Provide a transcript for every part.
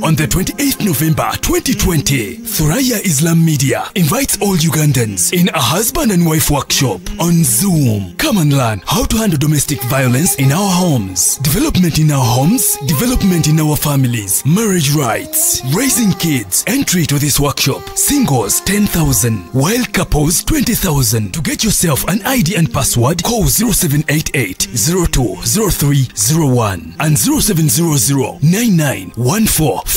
On the 28th November 2020, Thuraya Islam Media invites all Ugandans in a husband and wife workshop on Zoom. Come and learn how to handle domestic violence in our homes, development in our homes, development in our families, marriage rights, raising kids. Entry to this workshop, singles 10,000, while couples 20,000. To get yourself an ID and password, call 0788 020301 and 0700 991455.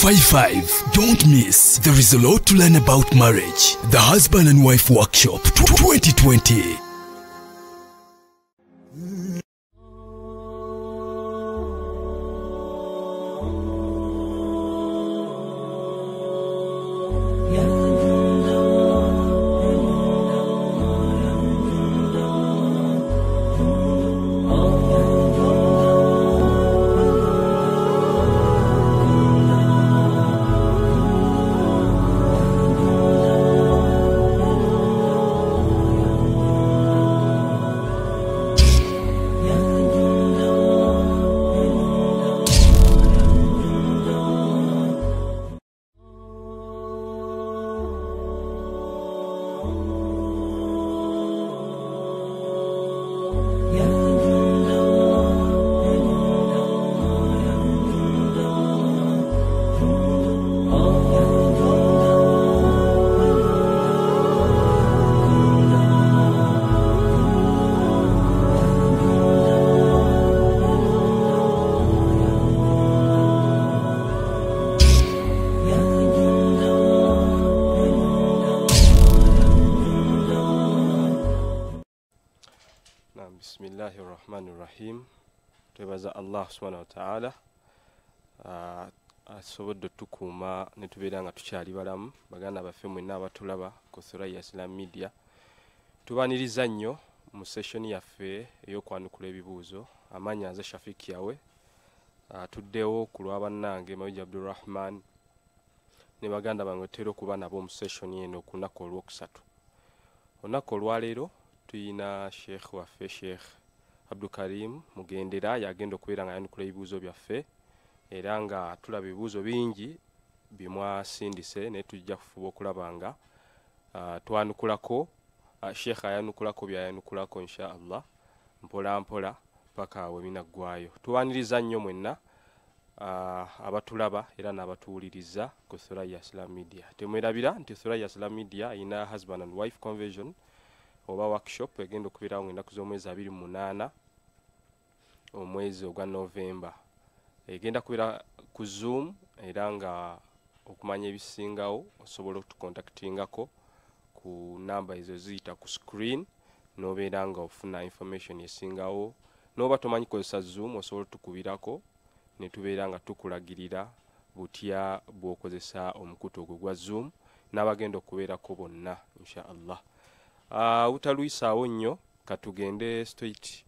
Don't miss. There is a lot to learn about marriage. The Husband and Wife Workshop 2020. Bismillahirrahmanirrahim. Twebaza Allah subhanahu wa ta'ala asobodde tukuuma ne tubeera nga tukyali balamu. Baganda baffe mwenna abatulaba ku Thuraya Islam Media, tubaniriza nnyo mu session yaffe ey'okwanukula ebibuuzo. Amannya nze Shafiki Yawe, tuddewo ku lwa bannange Mawiji Abdulrahman ne baganda bange tutera okuba nabo mu session eno ku lunaku olwokusatu. Olunaku olwaleero tuyina Sheikh waffe Sheikh Abdulkarim Mugendera, yagenda okubeera nga ayanukula ebibuuzo byaffe, era nga tulaba ebibuuzo bingi bimwasindise naye tujja kufuba okulaba nga twanukulako. Sheikh ayanukulako byayanukulako insha Allah mpola mpola paka we binaggwayo. Tubaniriza nnyo mwenna abatulaba era n'abatuwuliriza ku Thuraya Islam Media. Temwerabira nti Thuraya Islam Media ina husband and wife conversion oba workshop egenda okubeerawo ng'ennaku z'omwezi 28 omwezi ogwa November. Egenda kubeera ku Zoom, era nga okumanya ebisingawo osobola okutukontaktingako ku namba ezo ziyita ku screen n'obeera nga ofuna information esingawo. N'oba tomanyi kukozesa Zoom osobola otukubirako ne tubeera nga tukulagirira butya bw'okozesa omukutu ogwo gwa Zoom n'abagenda okubeerako bonna insha Allah. Utalwisaawo nnyo, katugende straight.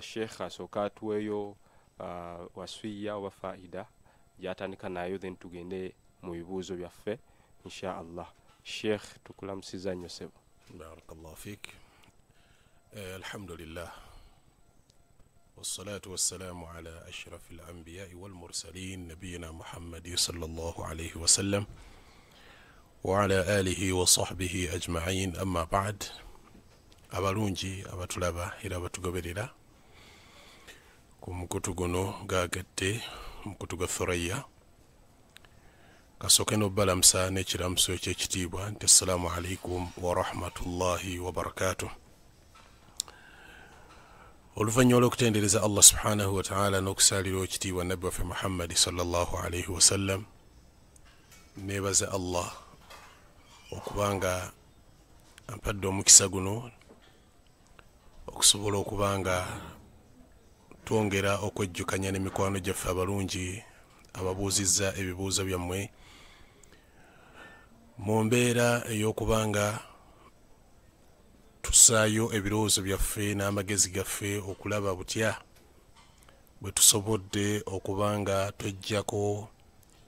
Sheikh asooka atuweeyo waswiya oba faida gy'atandika nayo, then tugende mu bibuuzo byaffe insha Allah. Sheikh, tukulamusiza nnyo ssebo. Barakallahu fik. Alhamdulillah wassalatu wassalamu ala ashrafil anbiya'i wal mursalin nabiyina Muhammadi sallallahu alayhi wasallam wa ala alihi wa sahbihi ajma'in, amma ba'd. Abalungi abatulaba era abatugoberera ku mukutu guno gagadde mukutu gwa Thuraya, kasooke n'obbalamusa n'ekiramuso eky'ekitiibwa nti assalamu alaikum wa rahmatullahi wa barakatuh. Oluvannyuma olw'okutendereza Allah subhanahu wa ta'ala n'okusaalira ekitiibwa nabbi waffe Muhammadi sallallahu alaihi wasallam, neebaza Allah okubanga ampadde omukisa guno okusobola okubanga twongera okwejjukanya n'emikwano gyaffe abalungi ababuuzizza ebibuuzo byammwe mu mbeera ey'okubanga tussaayo ebirowoozo byaffe n'amagezi gaffe okulaba butya bwe tusobodde okubanga tweggyako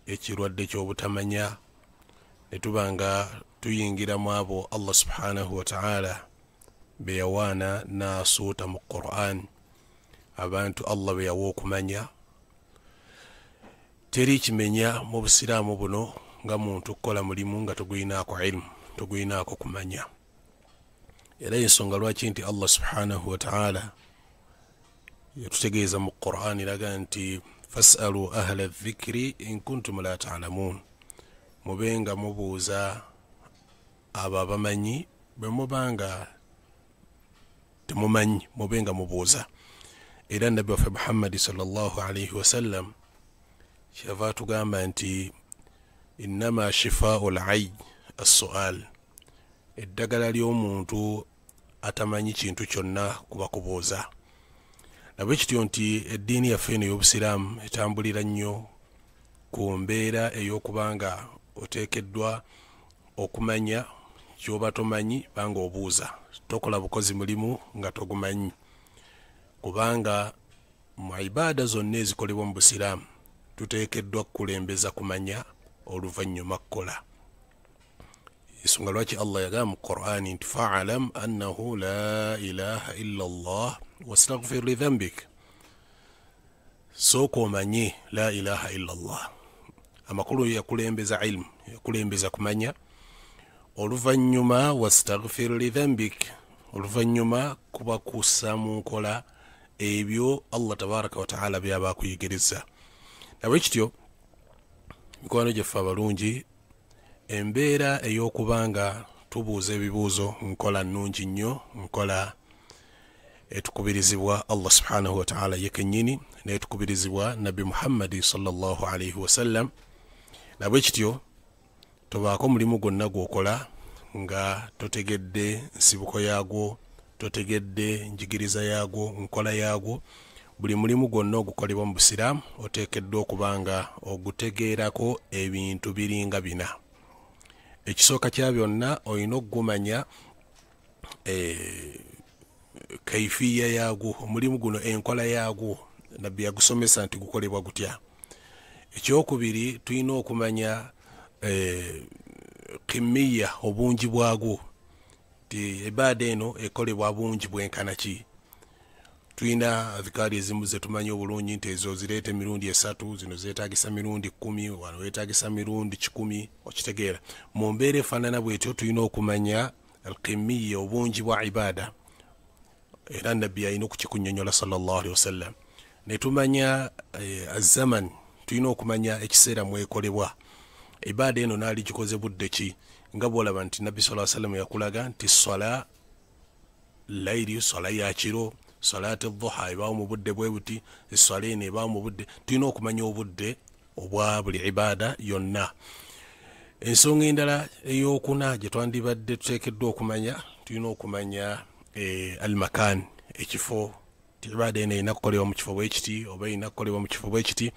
ekirwadde ky'obutamanya ne tuba nga tuyingira mu abo Allah subhanahu wa ta'ala be yawaana n'asuuta mu Qur'an, abantu Allah be yawa okumanya. Teri kimenya mu busiraamu buno nga muntu kukola mulimu nga togulinaako ilmu, togulinaako kumanya. Era ensonga lwaki nti Allah subhanahu wa ta'ala yatutegeeza mu Qur'an eraga nti fasalu ahla dhikri in kuntum la ta'lamun, mubenga mubuuza abo abamanyi bwe mubanga temumanyi, mubenga mubuuza. Era Nabbi waffe Muhammadi sallallahu alaihi wasallam kyava atugamba nti innama shifaa'u l-ayy as-su'al, eddagala ly'omuntu atamanyi kintu kyonna kuba kubuuza. Nabwe kityo nti eddiini yaffe eno ey'obusiraamu etambulira nnyo ku mbeera ey'okubanga oteekeddwa okumanya ky'oba tomanyi banga obuuza. Tokola bukozi mulimu nga togumanyi, kubanga mu ibaada zonna ezikolebwa mu busiraamu tuteekeddwa kukulembeza kumanya oluvannyuma kukola. Ensonga lwaki Allah yagamba mu Qur'ani nti fa'alam annahu la ilaha illa Allah wastaghfir li dhanbik, sooka omanye la ilaha illa Allah. Amakulu yakulembeza ilmu, yakulembeza kumanya, oluvannyuma wastaghfir li dhanbik, oluvannyuma kuba kussa mu nkola ebyo Allah tabaraka wa ta'ala byaba akuyigiriza. Nabwe kityo mikwano gyaffe abalungi, embeera ey'okubanga tubuuza ebibuuzo nkola nnungi nnyo, nkola etukubirizibwa Allah subhanahu wa ta'ala ye kennyini, n'etukubirizibwa Nabbi Muhammadi sallallahu alaihi wasallam. Nabwe kityo tobaako mulimu gwonna gw'okola nga totegedde nsibuko yaagwo, totegedde njigiriza yaagwo, nkola yaagwo. Buli mulimu gwonna ogukolebwa mu busiraamu oteekeddwa okubanga ogutegeerako ebintu biringa bina. Ekisooka kya byonna olina okugumanya kaifiya yaagwo, omulimu guno enkola yaagwo Nabbi yagusomesa nti gukolebwa gutya. Ekyokubiri tulina okumanya kimiya, obungi bwagwo, nti ibaada eno ekolebwa bungi bwenkana ki. Tulina adhikaari ezimu ze tumanyi obulungi nti ezo zireeta emirundi 3, zino zeetaagisa mirundi 10, wano weetaagisa mirundi 100, okitegeera. Mu mbeera efaanana bwetyo tulina okumanya alkimiya, obungi bwa ibaada, era Nabbi alina okukikunnyonnyola sallallahu alaihi wasallam. Ne tumanya azaman, tulina okumanya ekiseera mwekolebwa ibaada eno naali gikoze budde ki, nga bw'olaba nti Nabbi sallallahu alaihi wasallam yakulaga nti swala lairi, swala ya kiro, salati dhuha ebaawo mu budde bwe buti, eswala eno ebaawo mu budde. Tulina okumanya obudde obwa buli ibaada yonna. Ensonga endala ey'okuna gye twandibadde tuteekeddwa okumanya, tulina okumanya al-makan, ekifo. Ibaada eno erina kukolebwa mu kifo bwe kiti oba erina kukolebwa mu kifo bwe kiti.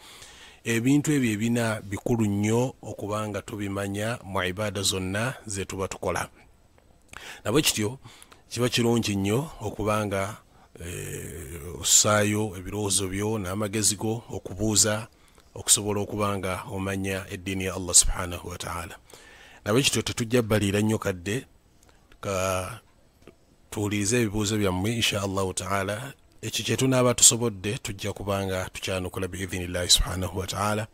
Ebintu ebyo ebina bikulu nnyo okubanga tubimanya mu ibaada zonna ze tuba tukola. Nabwe kityo kiba kirungi nnyo okubanga ossaayo ebirowoozo byo n'amagezi go okubuuza okusobola okubanga omanya eddiini ya Allah subhanahu wa ta'ala. Nabwe kityo tetujja bbaliira nnyo kadde, ka tuwulirize ebibuuzo byammwe insha Allahu ta'ala. Ekyo kye tunaaba tusobodde tujja kubanga tukyanukula biidhinillahi subhanahu wa ta'ala.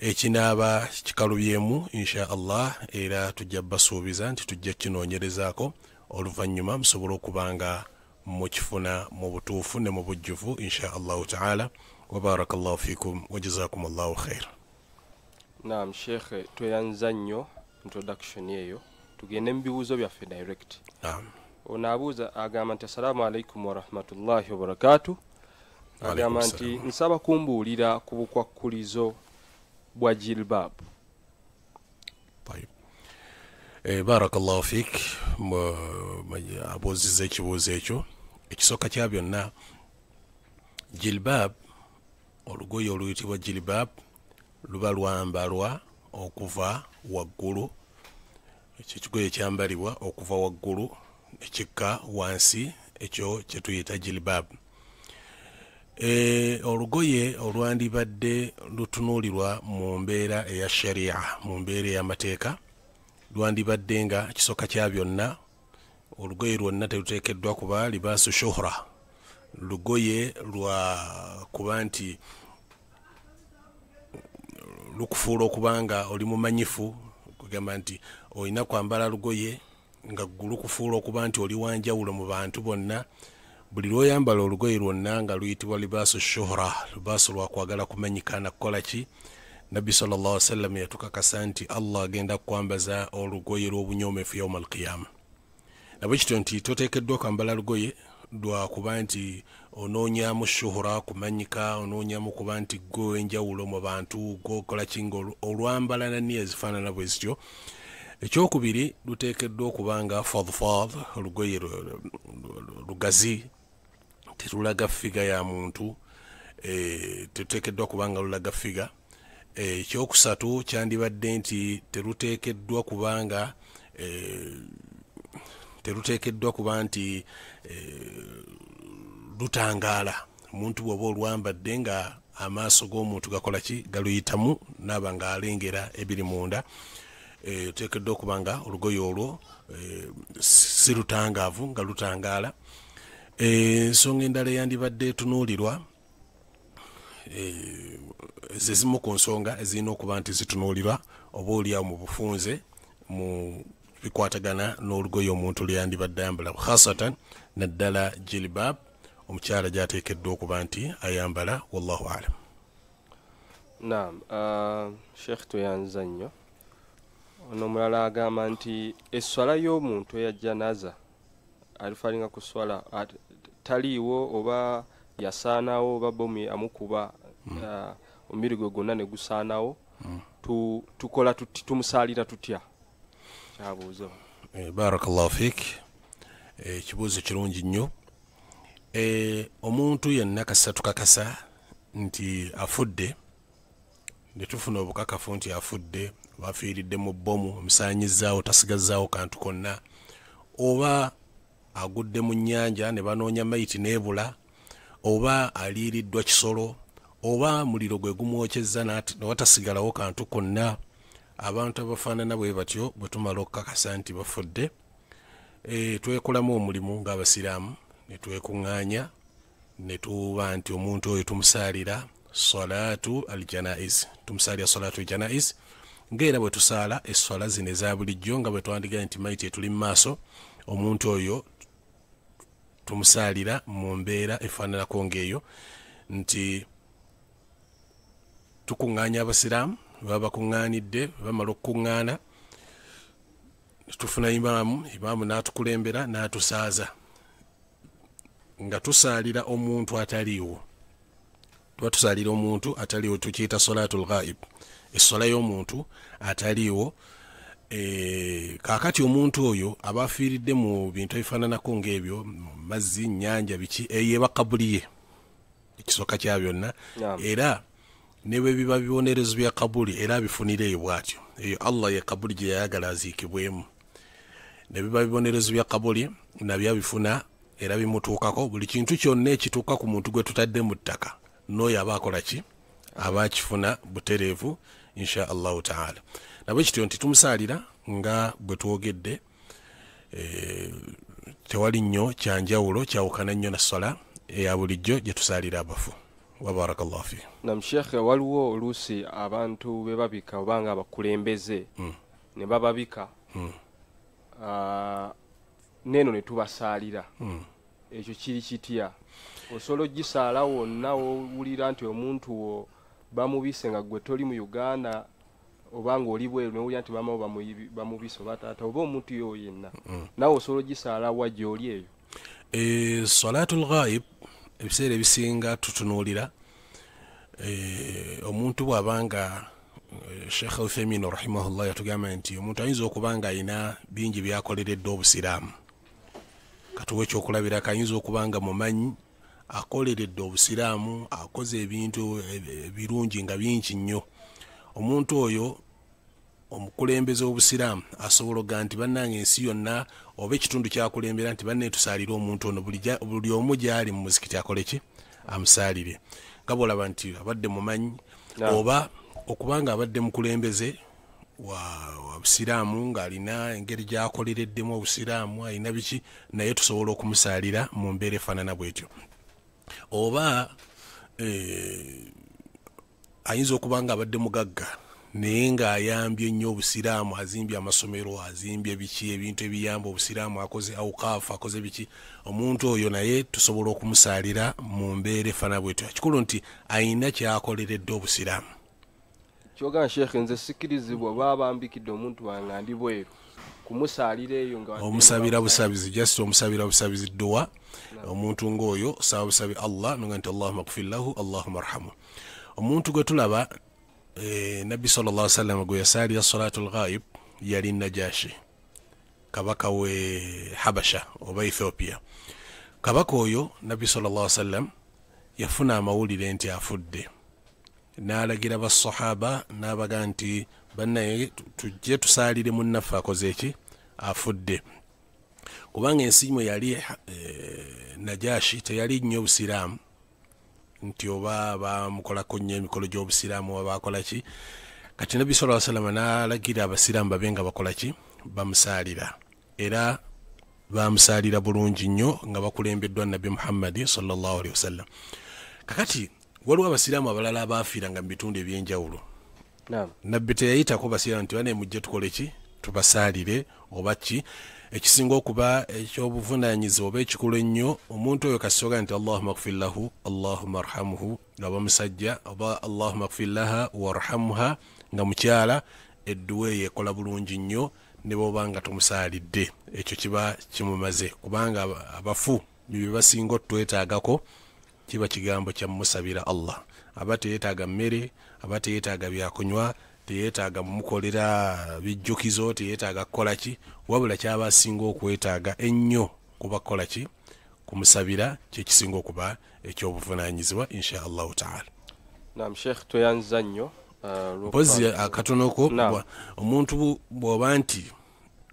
Ekinaaba kikalubyemu insha Allah era tujja basuubiza nti tujja kinoonyerezaako oluvannyuma musobole okubanga mukifuna mu butuufu ne mu bujjuvu insha Allahu ta'ala. Wa barakallahu fikum wa jazakumullahu khair. Naam Sheikh, tweyanza nnyo introduction eyo, tugende mu bibuuzo byaffe direct. Naam. Ono abuuza agamba nti assalamu alaikum warahmatullahi wabarakatuh. Agamba nti nsaba kumbuulira ku bukwakkulizo bwa jilbab. Tayib. Barakallahu fik. Abuuzizza ekibuuzo ekyo. Ekisooka kya byonna, jilbab, olugoye oluyitibwa jilbab luba lwambalwa okuva waggulu. Ekyo ekigoye kyambalibwa okuva waggulu ekikka wansi, ekyo kye tuyita jilbab. Olugoye olwandibadde lutunuulirwa mu mbeera eya sharia, mu mbeera ey'amateeka, lwandibadde nga kisooka kya byonna olugoye lwonna teruteekeddwa kuba libaasu shuhra, lugoye lwa kuba nti Lukufuula okuba nga oli mumanyifu, kugamba nti olina kwambala lugoye nga lukufuula okuba nti oli wanjawulo mu bantu bonna. Buli lw'oyambala olugoye lwonna nga luyitibwa libaasu shuhra, libaasu lwakwagala kumanyikana kukola ki, Nabbi sallallahu alaihi wasallam yatukakasa nti Allah agenda kukwambaza olugoye lw'obunyoomefu yauma alqiyama. Nabwe kityo nti toteekeddwa kwambala lugoye lwakuba nti onoonyamu shuhura kumanyika, onoonyamu kuba nti gwe enjawulo mu bantu, gwokola ki, nga olwambala na nniya ezifaanana bwe zityo. Ekyokubiri, luteekeddwa okuba nga fadfad, olugoye lugazi, terulaga figa ya muntu, teruteekeddwa kuba nga lulaga figa. Ekyokusatu kyandibadde nti teruteekeddwa kubanga teruteekeddwa kuba nti lutangaala. Omuntu bw'oba olwambadde nga amaaso g'omuntu gakola ki, galuyitamu naaba nga alengera ebiri munda. Oteekeddwa okuba nga olugoye olwo si lutangaavu nga lutangaala. Ensonga endala eyandibadde etunuulirwa, ze zimu ku nsonga ezirina okuba nti zitunuulirwa oba oliawo mu bufunze mu bikwatagana n'olugoye omuntu lyandibadde ayambala, khasatan naddala jilbab omukyala gy'ateekeddwa okuba nti ayambala. Wallahu alam. Naam, Sheikh toyanza nnyo. Ono omulala agamba nti esswala y'omuntu eya janaza alifalinga ku swala taliiwo oba yasaanawo oba bomu amukuba omubiri gwe gwonna ne gusaanawo, tukola tumusaalira tutya? Kyabuuza. Barakallahu fik. Ekibuuzo kirungi nnyo. Omuntu yenna kasita tukakasa nti afudde, ne tufuna obukakafu nti afudde, bafiiridde mu bbomu, omusaanyizaawo tasigazaawo kantu konna, oba agudde mu nnyanja ne banoonya mayiti n'ebula, oba aliiriddwa kisolo, oba muliro gwe gumwokyezza ne watasigalawo kantu konna, abantu abafaanana bwe batyo bwe tumala okukakasa nti bafudde, twekolamu omulimu ng'abasiraamu ne twekuŋŋaanya ne tuba nti omuntu oyo tumusaalira salatu aljanaiz, tumusaalira salatu aljanaiz ng'era bwe tusaala esswala zino eza bulijjo nga bwe twandigaye nti mayiti etuli mu maaso, omuntu oyo tumusaalira mu mbeera efaananako ng'eyo nti tukuŋŋaanya abasiraamu baba bakuŋŋaanidde, bamala okukuŋŋaana tufuna imaamu, imaamu n'atukulembera n'atusaaza nga tusaalira omuntu ataliiwo. Tuba tusaalira omuntu ataliiwo, tukiyita salatul ghaib, esswala y'omuntu ataliiwo. Kaakati omuntu oyo aba afiiridde mu bintu ebifaananako ng'ebyo, mazzi, nnyanja, biki, eyo eba kabuli ye, ekisooka kya byonna. Era ne bwe biba bibonerezo bya kabuli era abifunira eyo bw'atyo, eyo Allah ye kabuli gye yayagala aziikibwemu. Ne biba bibonerezo bya kabuli nabyo abifuna era bimutuukako. Buli kintu kyonna ekituuka ku muntu gwe tutadde mu ttaka n'oyo aba akola ki, aba akifuna butereevu insha Allahu taala. Nabwe kityo nti tumusaalira nga bwe twogedde, tewali nnyo kyanjawulo kyawukana nnyo na swala eya bulijjo gye tusaalira abafu. Wa barakallahu fi. Nam Sheikh, waliwo oluusi abantu be babika oba nga abakulembeze ne bababika neeno ne tubasaalira, ekyo kiri kitya? Osobola ogisaala wonna wowulira nti omuntu wo bamubise nga gwe toli mu Uganda oba ng'oli bweru nowulira nti maama wo bamubise oba taata oba omuntu yo yenna, naawe osobola ogisaala wa gy'oli eyo? Salatul ghaib ebiseera ebisinga tutunuulira omuntu bw'abanga Sheikh Uthaymeen rahimahullah yatugamba nti omuntu ayinza okuba nga alina bingi by'akoleredde obusiraamu. Katuwe ekyokulabirako, ayinza okuba nga mumanyi akoleredde obusiraamu, akoze ebintu ebirungi nga bingi nnyo. Omuntu oyo omukulembeze w'obusiraamu asobola okugaa nti bannange ensi yonna oba ekitundu kyakulembera nti banne tusaalire omuntu ono, buli omu gy'ali mu muzikiti akole ki, amusaalire. Nga bw'olaba nti abadde mumanyi oba okubanga abadde mukulembeze wa busiraamu ng'alina engeri gy'akolereddemu obusiraamu, alina biki, naye tusobola okumusaalira mu mbeera efaanana bw'etyo. Oba ayinza okuba nga abadde mugagga, naye ng'ayambye nnyo obusiraamu, azimbye amasomero, azimbye biki, ebintu ebiyamba obusiraamu, akoze awukaafu, akoze biki, omuntu oyo naye tusobola okumusaalira mu mbeera efaanana bwetyo. Kikulu nti ayina kyakoleredde obusiraamu. Kyogamba Sheikh, nze sikirizibwa babambikidde omuntu wange ndi bweru kumusaalira eyo nga omusabira busabizi, just omusabira busabizi dduwa. Omuntu ng'oyo saba busabi Allah nonga nti Allahumma ighfir lahu Allahumma arhamhu. Omuntu gwe tulaba Nabbi sallallahu alaihi wasallam gwe yasaalira salatul ghaib yali Najashi, kabaka we Habasha oba Ethiopia. Kabaka oyo Nabbi sallallahu alaihi wasallam yafuna amawulire nti afudde, n'alagira basahaba n'abaga nti bannaye tujje tusaalire munnaffe akoze eki, afudde. Kubanga ensi mwe yali Najashi teyali nnyo obusiraamu nti oba bamukolako nnyo emikolo gy'obusiraamu oba bakola ki. Kati Nabbi sallallahu alaihi wasallam n'alagira abasiraamu babe nga bakola ki, bamusaalira. Era bamusaalira bulungi nnyo nga bakulembeddwa Nabbi Muhammadi sallallahu alaihi wasallam. Kakati waliwo abasiraamu abalala abaafiiranga mu bitundu ebyenjawulo. Nabbi teyayitako basiraamu nti bane mujje tukole ki, tubasaalire oba ki. Ekisinga okuba ekyobuvunaanyizibwa oba ekikulu ennyo, omuntu oyo kasooka nti Allahumma ighfir lahu Allahumma arhamhu nga bamusajja, oba Allahumma ighfir laha warhamha nga mukyala, edduwa eyo ekola bulungi nnyo ne bw'oba nga tomusaalidde, ekyo kiba kimumaze. Kubanga abafu bye basinga otwetaagako kiba kigambo kya musabira Allah. Aba teyeetaaga mmere, aba teyeetaaga byakunywa, teyeetaaga mumukolera bijjukizo, teyeetaaga kukola ki, wabula kyaba asinga okwetaaga ennyo kuba kukola ki, kumusabira, kyekisinga okuba ekyobuvunaanyizibwa insha Allahu taala. Naam Sheikh, tweyanza nnyo. Mpozi akatonoko, omuntu bw'oba nti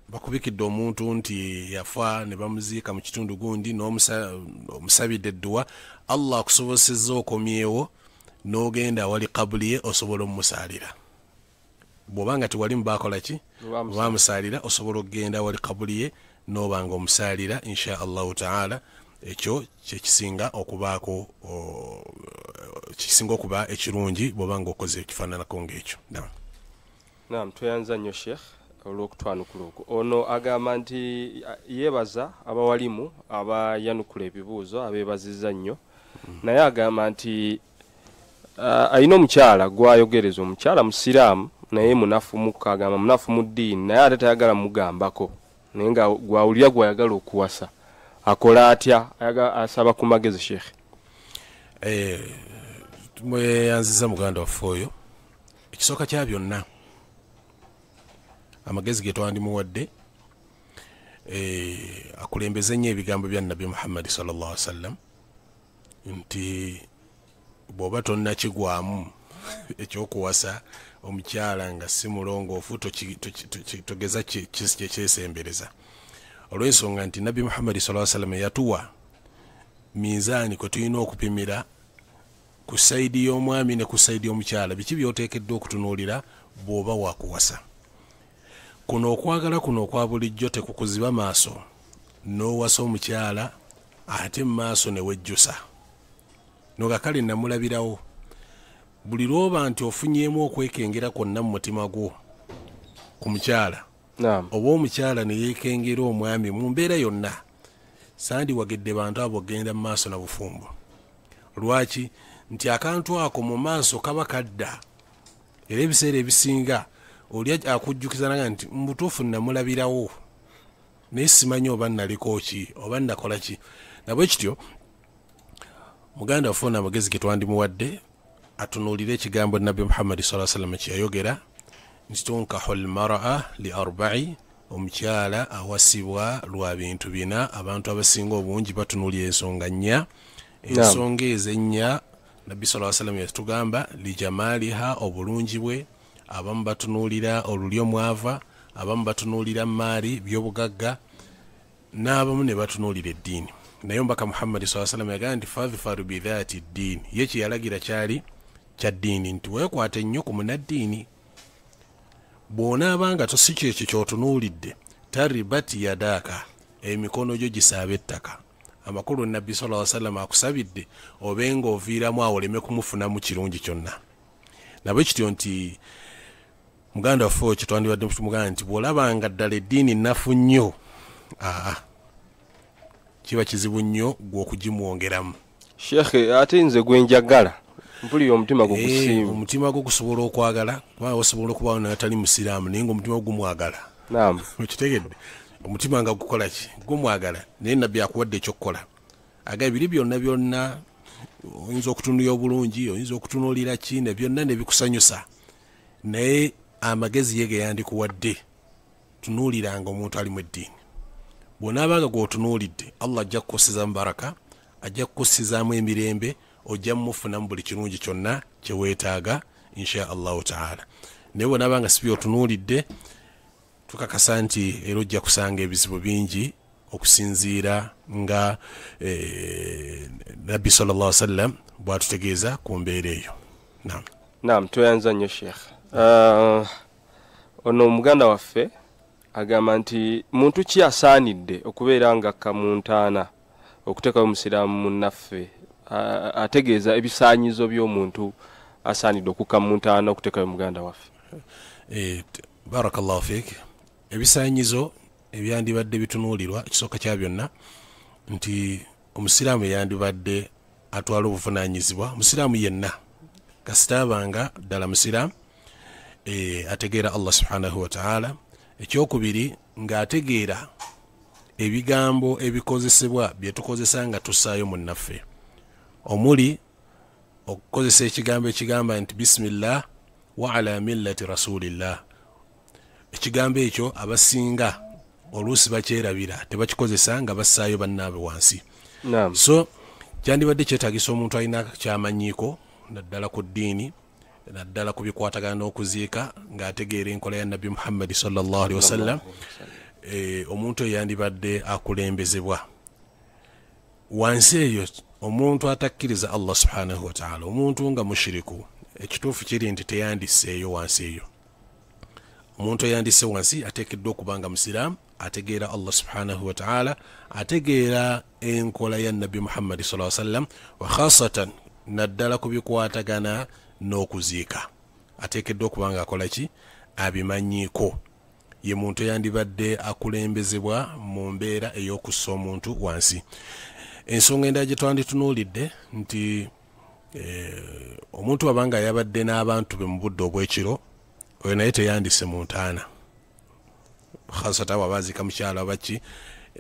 bakubikidde omuntu nti yafa ne bamuziika mu kitundu gundi n'omusabidde edduwa, Allah akusobosezza okomyewo n'ogenda awali kabuli ye osobola omumusaalira. Bw'oba nga tewali mubakola ki, bamusaalira, osobola okugenda awali kabuli ye n'oba nga omusaalira insha Allahu taala. Ekyo kyekisinga okubaako, kisinga okuba ekirungi bw'oba nga okoze ekifaananako ng'ekyo. Naam, tweyanza nnyo Sheikh olw'okutwanukula okwo. Ono agamba nti yeebaza abawalimu abayanukula ebibuuzo, abeebazizza nnyo. Naye agamba nti alina omukyala gw'ayogereza, omukyala musiraamu naye munafu muka, agamba munafu mu ddiini, naye ate tayagala mugambako, naye nga gwawulira gw'ayagala okuwasa akola atya? Asaba ku magezi Sheikh. Mweyanziza muganda waffe oyo. Ekisooka kya byonna, amagezi ge twandimuwadde, akulembeze nnyo ebigambo bya Nabbi Muhammad sallallahu alaihi wasallam nti bw'oba tonnakigwamu ekyokuwasa omukyala nga si mulongoofu, togeza kyesembereza. Olw'ensonga nti Nabbi Muhammad sallallahu alaihi wasallam yatuwa minzaani kwe tulina okupimira ku sayidi y'omwami ne ku sayidi y'omukyala, biki by'oteekeddwa okutunuulira bw'oba wakuwasa. Kuno okwagala kuno okwa bulijjo tekukuziba maaso n'owasa omukyala ate mu maaso ne wejjusa noga kale namulabirawo. Buli lw'oba nti ofunyeemu okwekengera kwonna mu mutima gwo ku mukyala, oba omukyala ne yeekengera omwami mu mbeera yonna, sandiwagidde bantu abo ogenda mu maaso na bufumbo. Lwaki? Nti akantu ako mu maaso kaba kadda, era ebiseera ebisinga oli akujjukiza naga nti mu butuufu namulabirawo naye simanyi oba naliko ki oba nakola ki. Nabwe kityo muganda waffe ono amagezi ge twandimuwadde atunuulire ekigambo Nabbi Muhammad sallallahu alaihi wasallam kyeyayogera nti tunkahu lmaraa li arba'i, omukyala awasibwa lwa bintu bina. Abantu abasinga obungi batunuulira ensonga nnya. Ensonga ezo ennya Nabbi sallallahu alaihi wasallam yatugamba lijamaliha, obulungi bwe, abamu batunuulira olulyo mwava, abamu batunuulira maali byobugagga, n'abamu ne batunuulira eddiini. Naye omubaka Muhammad sallallahu alaihi wasallam yagamba nti fadhfaru bidhaati ddiini, ye kye yalagira kyali kya ddiini, nti weekwate nnyo ku munnaddiini. Bw'onaaba nga tosi kyekyo ky'otunuulidde, taribati yadaaka, emikono gyo gisaaba ettaka. Amakulu Nabbi sallallahu alaihi wasallam akusabidde obe ng'oviiramu awo oleme kumufunamu kirungi kyonna. Nabwe kityo nti Muganda waffe oyo kyetwandibadde tumugamba nti bw'olabanga ddala eddiini nnafu nnyo, kiba kizibu nnyo gwe okugimwongeramu. Shekhe, ate nze gwe njagala mpulira omutima gwo gusiima. Omutima gwo gusobola okwagala, kubanga osobola okubaawo n'atali musiraamu naye ng'omutima gwo gumwagala. Naam. Okitegedde? Omutima nga gukola ki? Gumwagala. Naye Nabbi akuwadde ekyokukola. Agamba biri byonna byonna oyinza okutunuulira obulungi, oyinza okutunuulira ki, ne byonna ne bikusanyusa, naye amagezi ye ge yandikuwadde, tunuuliranga omuntu alimu eddiini. Bw'onaabanga gw'otunuulidde, Allah ajja kukussizaamu baraka, ajja kukussizaamu emirembe, ojja mumufunamu buli kirungi kyonna kye weetaaga insha Allahu taala. Naye bw'onaabanga si by'otunuulidde, tukakasa nti era ojja kusanga ebizibu bingi okusinziira nga Nabbi sallallahu alaihi wasallam bw'atutegeeza ku mbeera eyo. Naam. Naam, tweyanza nnyo Sheikh. Ono omuganda waffe agamba nti muntu ki asaanidde okubeera nga akka mu ntaana okuteekayo omusiraamu munnaffe? Ategeeza ebisaanyizo by'omuntu asaanidde okukka mu ntaana okuteekayo muganda waffe. Barakallahu fiik. Ebisaanyizo ebyandibadde bitunuulirwa, ekisooka kya byonna nti omusiraamu yandibadde atwala obuvunaanyizibwa. Omusiraamu yenna kasita abanga ddala musiraamu, ategeera Allah subhanahu wa ta'ala. Ekyokubiri, ng'ategeera ebigambo ebikozesebwa bye tukozesa nga tussaayo munnaffe, omuli okukozesa ekigambo ekigamba nti bismillah wa ala millati rasulillah. Ekigambo ekyo abasinga oluusi bakyerabira, tebakikozesa nga bassaayo bannaabwe wansi. Naam. So kyandibadde kyetaagisa omuntu alina kyamanyiiko naddala ku ddiini, naddala ku bikwatagana n'okuziika, ng'ategeera enkola ya Nabbi Muhammadi sallallahu alaihi wasallam. Omuntu oyo yandibadde akulembezebwa wansi eyo. Omuntu atakkiriza Allah subhanahu wa ta'ala, omuntu nga mushiriku, ekituufu kiri nti teyandisseeyo wansi eyo. Omuntu eyandisse wansi ateekeddwa okuba nga musiraamu, ategeera Allah subhanahu wa ta'ala, ategeera enkola ya Nabbi Muhammadi sallallahu alaihi wasallam, wa khasatan naddala ku bikwatagana n'okuziika, ateekeddwa okuba nga akola ki? Abimanyiiko. Ye muntu eyandibadde akulembezebwa mu mbeera ey'okussa omuntu wansi. Ensonga endala gye twanditunuulidde nti omuntu abanga yabadde n'abantu be mu budde obw'ekiro, oyo naye teyandise mu ntaana, khasata abo abaziika mukyala baki.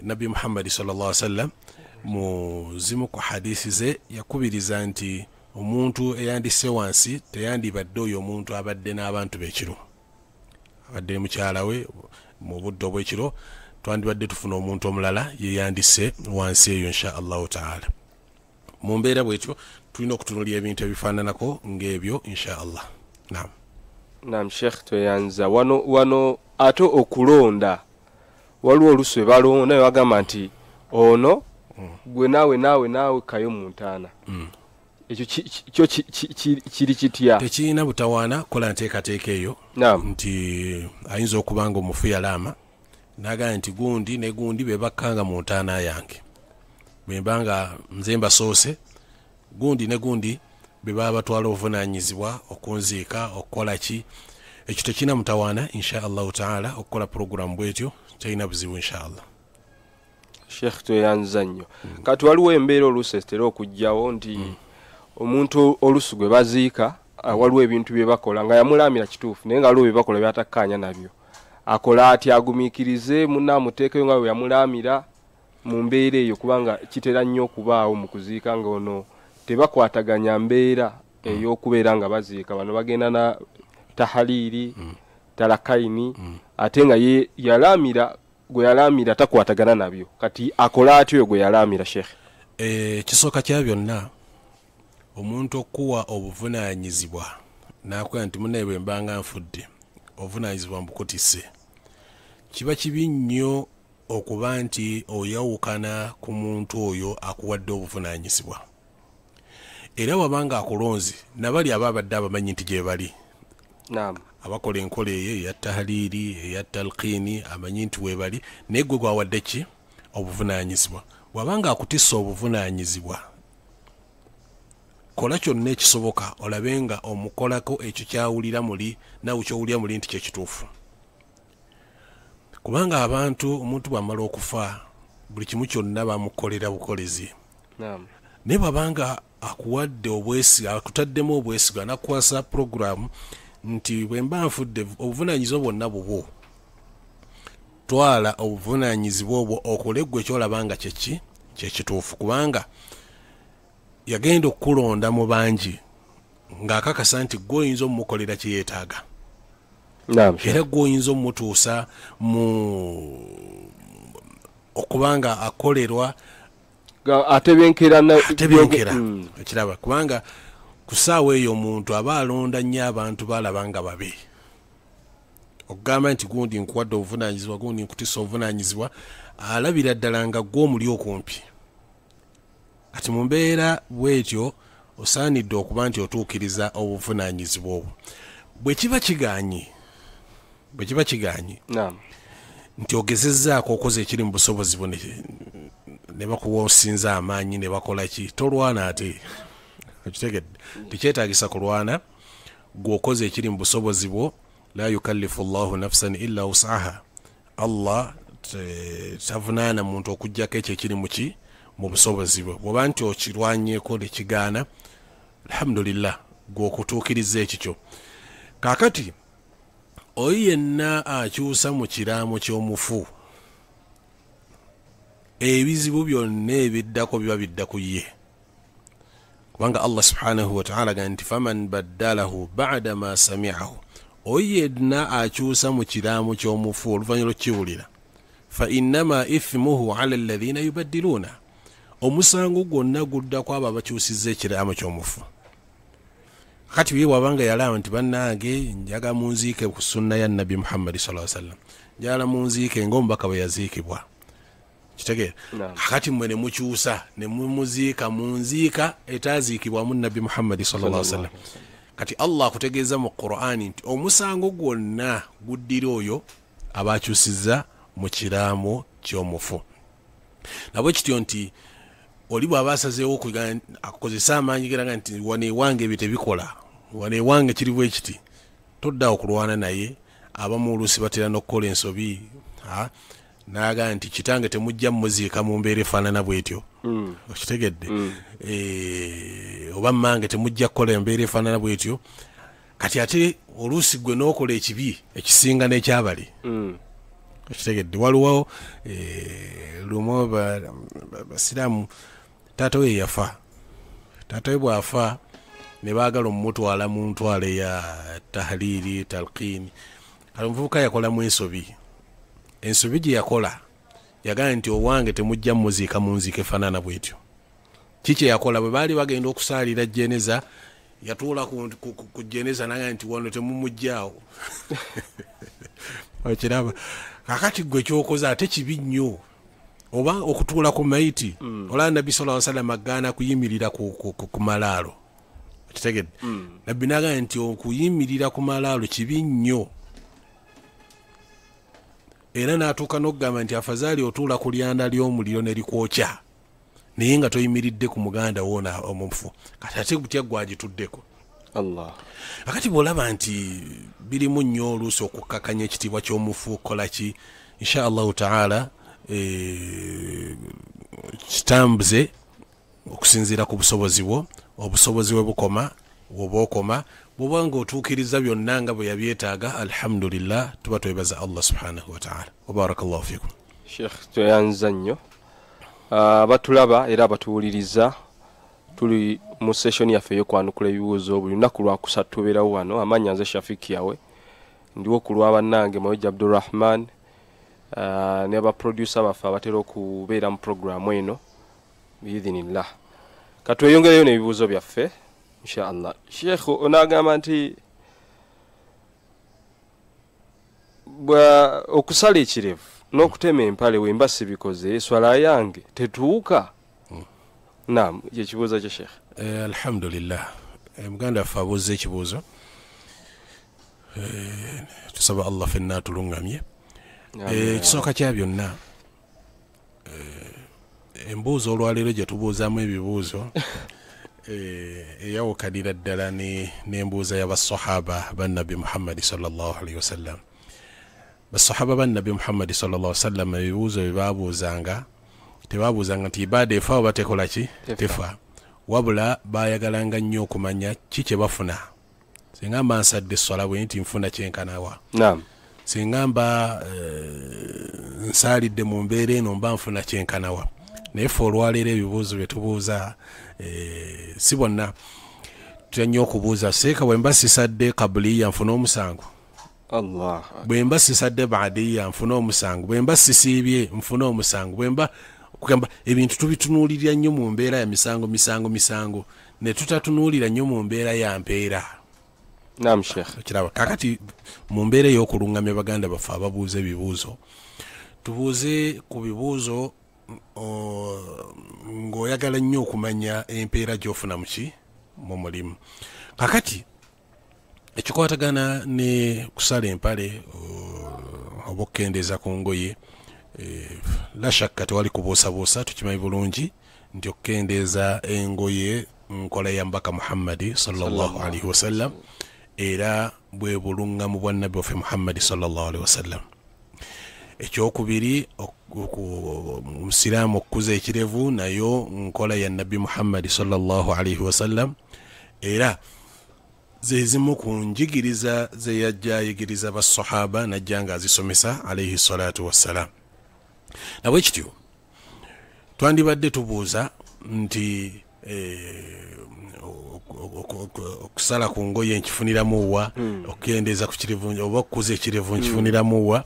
Nabbi Muhammadi sallallahu alaihi wasallam mu zimu ku hadisi ze yakubiriza nti omuntu eyandise wansi teyandibadde oyo omuntu abadde n'abantu b'ekiro, abadde mukyala we mu budde obw'ekiro. Twandibadde tufuna omuntu omulala yeyandise wansi eyo insha Allahu taala. Mu mbeera bwetyo tulina okutunuulira ebintu ebifaananako ng'ebyo insha Allah. Naam. Naam Sheikh, tweyanza. Wano ate okulonda, waliwo oluusi we balonda ne bagamba nti ono gwe naawe naawe naawe kayo mu ntaana. Ekyo kyo kiri kitya? Tekirina butawaana kukola nteekateeka eyo. Naam. Nti ayinza okuba nga omufu yalaama n'agamba nti gundi ne gundi be bakkanga mu ntaana yange, bwe mba nga nze mbasoose, gundi ne gundi be baba batwala obuvunaanyizibwa okunziika, okukola ki. Ekyo tekirina mutawaana insha Allahu taala, okukola puroguramu bwetyo terina buzibu insha Allah. Sheikh, tweyanza nnyo. Kati waliwo embeera oluusi ezitera okujjawo nti omuntu oluusi gwe baziika, waliwo ebintu bye bakola nga yamulaamira kituufu, naye nga waliwo bye bakola by'atakkaanya nabyo. Akola atya? Agumiikirize munne amuteekeyo nga bwe yamulaamira mu mbeera eyo? Kubanga kitera nnyo okubaawo mu kuziika nga ono tebakwataganya mbeera ey'okubeera nga baziika, bano bagenda na tahaliiri, talakaini, ate nga ye yalaamira gwe yalaamira takwatagana nabyo. Kati akola atya oyo gwe yalaamira, Sheikh? Ekisooka kya byonna, omuntu okuwa obuvunaanyizibwa n'akugaa nti munnaye bwe mbanga nfudde obuvunaanyizibwa mbukutisse, kiba kibi nnyo okuba nti oyawukana ku muntu oyo akuwadde obuvunaanyizibwa. Era wabanga akulonze, nabali aba abadde abamanyi nti gye bali. Naam. Abakola enkola eyo eya tahaliiri, eya talqiini, amanyi nti weebali, naye gwe gwawadde ki? Obuvunaanyizibwa. Bw'abanga akutissa obuvunaanyizibwa, Kola kyonna ekisoboka olabe nga omukolako ekyo kyawulira muli nawe kyowulira muli nti kyekituufu. Kubanga abantu omuntu bw'amala okufa buli kimu kyonna bamukolera bukolezi. Naye bw'abanga akuwadde obwesiga, akutaddemu obwesiga n'akukwasa puroguramu nti bwe mba nfudde obuvunaanyizibwa bwonna bubwo, twala obuvunaanyizibwa obwo okole ggwe ky'olaba nga kyeki kyekituufu. Kubanga yagenda okukulonda mu bangi ng'akakasa nti ggwe oyinza omumukolera kye yeetaaga, era ggwe oyinza omutuusa mu okubanga akolerwa atebenkera. Ekiraba, kubanga ku ssaawa eyo omuntu aba alonda nnyo abantu balaba nga babi. Okugamba nti gundi nkuwadde obuvunaanyizibwa, gundi nkutisa obuvunaanyizibwa, alabira ddala nga ggwe omuli okumpi. Kati mu mbeera bw'etyo osaanidde okuba nti otuukiriza obuvunaanyizibwa obwo. Bwe kiba kigaanyi nti ogezezzaako okoze ekiri mu busobozi bwo ne bakuwa osinza amaanyi ne bakola ki, tolwana ate. Okitegedde? Tekyetaagisa kulwana, ggwe okoze ekiri mu busobozi bwo. La yukallifu llahu nafsan illa wusaha, Allah tavunaana muntu okuggyako ekyo ekiri muki mu busobozi bwe. Bw'oba nti okirwanyeeko nekigaana, alhamdulillah, ggwe okutuukiriza ekikyo. Kaakati oyo yenna akyusa mu kiraamo ky'omufu, ebizibu byonna ebiddako biba bidda ku ye. Kubanga Allah subhanahu wa ta'ala agamba nti faman baddalahu ba'da ma sami'ahu, oyo yenna akyusa mu kiraamo ky'omufu oluvannyuma lw'okukiwulira, fa innama ithmuhu ala alladhina yubaddiluuna, omusango gwonna guddako abo abakyusizza ekiraamo ky'omufu. Kati ye bw'abanga yalaba nti bannange njaga munziike ku sunna ya Nabbi Muhammadi sallallahu alaihi wasallam, njagala munziike ng'omubaka bwe yaziikibwa. Kitegeera? Kati mmwe ne mukyusa ne mumuziika mu nziika etaaziikibwamu Nabbi Muhammadi sallallahu alaihi wasallam. Kati Allah akutegeeza mu Qur'ani nti omusango gwonna guddira oyo abakyusizza mu kiraamo ky'omufu. Nabwe kityo nti oli bw'aba asazeewo akozesa amaanyi geraga nti wano ewange ebyo tebikola, wano ewange kiri bwe kiti, todda okulwana naye. Abamu oluusi batera n'okukola ensobi, n'agamba nti kitange temujja mmuziika mu mbeera efaanana bw'etyo. Okitegedde? Oba mmange temujja kukola embeera efaanana bw'etyo. Kati ate oluusi ggwe n'okola ekibi ekisinga n'ekyabali. Okitegedde? Waliwo lumu basiraamu taata we yafa. Taata we bw'afa ne baagala omumutwala mu ntwala eya tahlili talqini. Kale omuvubuka yakolamu ensobi. Ensobi gye yakola yagamba nti owange temujja mmuziika mu nziika efaanana bw'etyo. Kiki yakola? Bwe baali bagenda okusaalira jeneza, yatuula ku jeneza n'agamba nti wano temumuggyaawo. Okiraba? Kakati ggwe ky'okoze ate kibi nnyo, oba okutuula ku mayiti. Olaba Nabbi sallallahu alaihi wasallam agaana kuyimirira ku malaalo. Okitegedde? Nabbi n'agamba nti okuyimirira ku malaalo kibi nnyo. Era n'atuuka n'okugamba nti afazaali otuula ku lyanda ly'omuliro ne likwokya, naye nga toyimiridde ku muganda woona omufu. Kati ate butya gwagituddeko? Allah. Akati bw'olaba nti birimu nnyo oluusi okukkakanya ekitiibwa ky'omufu, kola ki, insha Allahu taala kitambuze okusinziira ku busobozi bwo. Obusobozi bwe bukoma bw'oba okoma, bw'oba ng'otuukiriza byonna nga bwe yabyetaaga, alhamdulillah, tuba twebaza Allah subhanahu wa ta'ala. Wa barakallahu fikum. Sheikh, tweyanza nnyo. Abatulaba era abatuwuliriza, tuli mu session yaffe ey'okwanukula ebibuuzo. Buli lunaku lwakusatu tubeerawo wano. Amannya nze Shafiki Yawe, ndiwo ku lwa bannange Mawejje Abdurrahman ne abaproducer baffe abatera okubeera mu programu eno biidhinillah. Katweyongereyo n'ebibuuzo byaffe insha Allah. Sheikh onaagamba nti okusala ekirevu n'okutema empale wemba sibikoze eswala yange tetuuka? Naam, ekibuuzo kye Sheikh. Alhamdulillah. Muganda waffe abuuza ekibuuzo, tusaba Allah fenna atulungamye. Ekisooka kya byonna, embuuzo olwaleero gye tubuuzaamu ebibuuzo Eyawukanira ddala n'embuuza y'abasahaba ba Nabbi Muhammad sallallahu alaihi wasallam. Basahaba ba Nabbi Muhammad sallallahu alaihi wasallam ebibuuzo bye baabuuzanga tebabuuzanga nti ibaada efa oba tekola ki? Tefa. Wabula baayagalanga nnyo okumanya ki kye bafuna. Singa mba nsadde esswala bwe nti nfuna kyenkanawa. Naam. Singa mba nsaalidde mu mbeera eno mba nfuna kyenkanawa. Naye ffe olwaleero ebibuuzo bye tubuuza si bonna tutya nnyo okubuuza seeka bwe mba sisadde kabuliya nfuna omusango. Allah. Bwe mba sisadde baadiya nfuna omusango. Bwe mba sisiibye nfuna omusango. Bwe mba kugamba ebintu tubitunuulira nnyo mu mbeera ya misango misango misango ne tutatunuulira nnyo mu mbeera ya mpeera. Naam Sheikh. Okiraba kakati mu mbeera ey'okulungamya baganda baffe ababuuza ebibuuzo tubuuze ku bibuuzo ng'oyagala nnyo okumanya empeera gy'ofuna muki mu mulimu. Kakati ekikwatagana ne kusala empale oba okukendeeza ku ngoye, la shakka tewali kubuusabuusa, tukimanyi bulungi nti okukendeeza engoye nkola ya Mbaka Muhammadi sallallahu alaihi wasallam, era bwe bulungamu bwa Nabbi waffe Muhammadi sallallahu alaihi wasallam. Ekyokubiri, omusiraamu okukuza ekirevu nayo nkola ya Nabbi Muhammadi sallallahu alaihi wasallam, era ze zimu ku njigiriza ze yajja ayigiriza basahaba najja nga azisomesa alaihi salatu wassalam. Nabwe kityo twandibadde tubuuza nti okusala ku ngoye nkifuniramu wa, okukendeeza ku kirevu oba okukuza ekirevu nkifuniramu wa,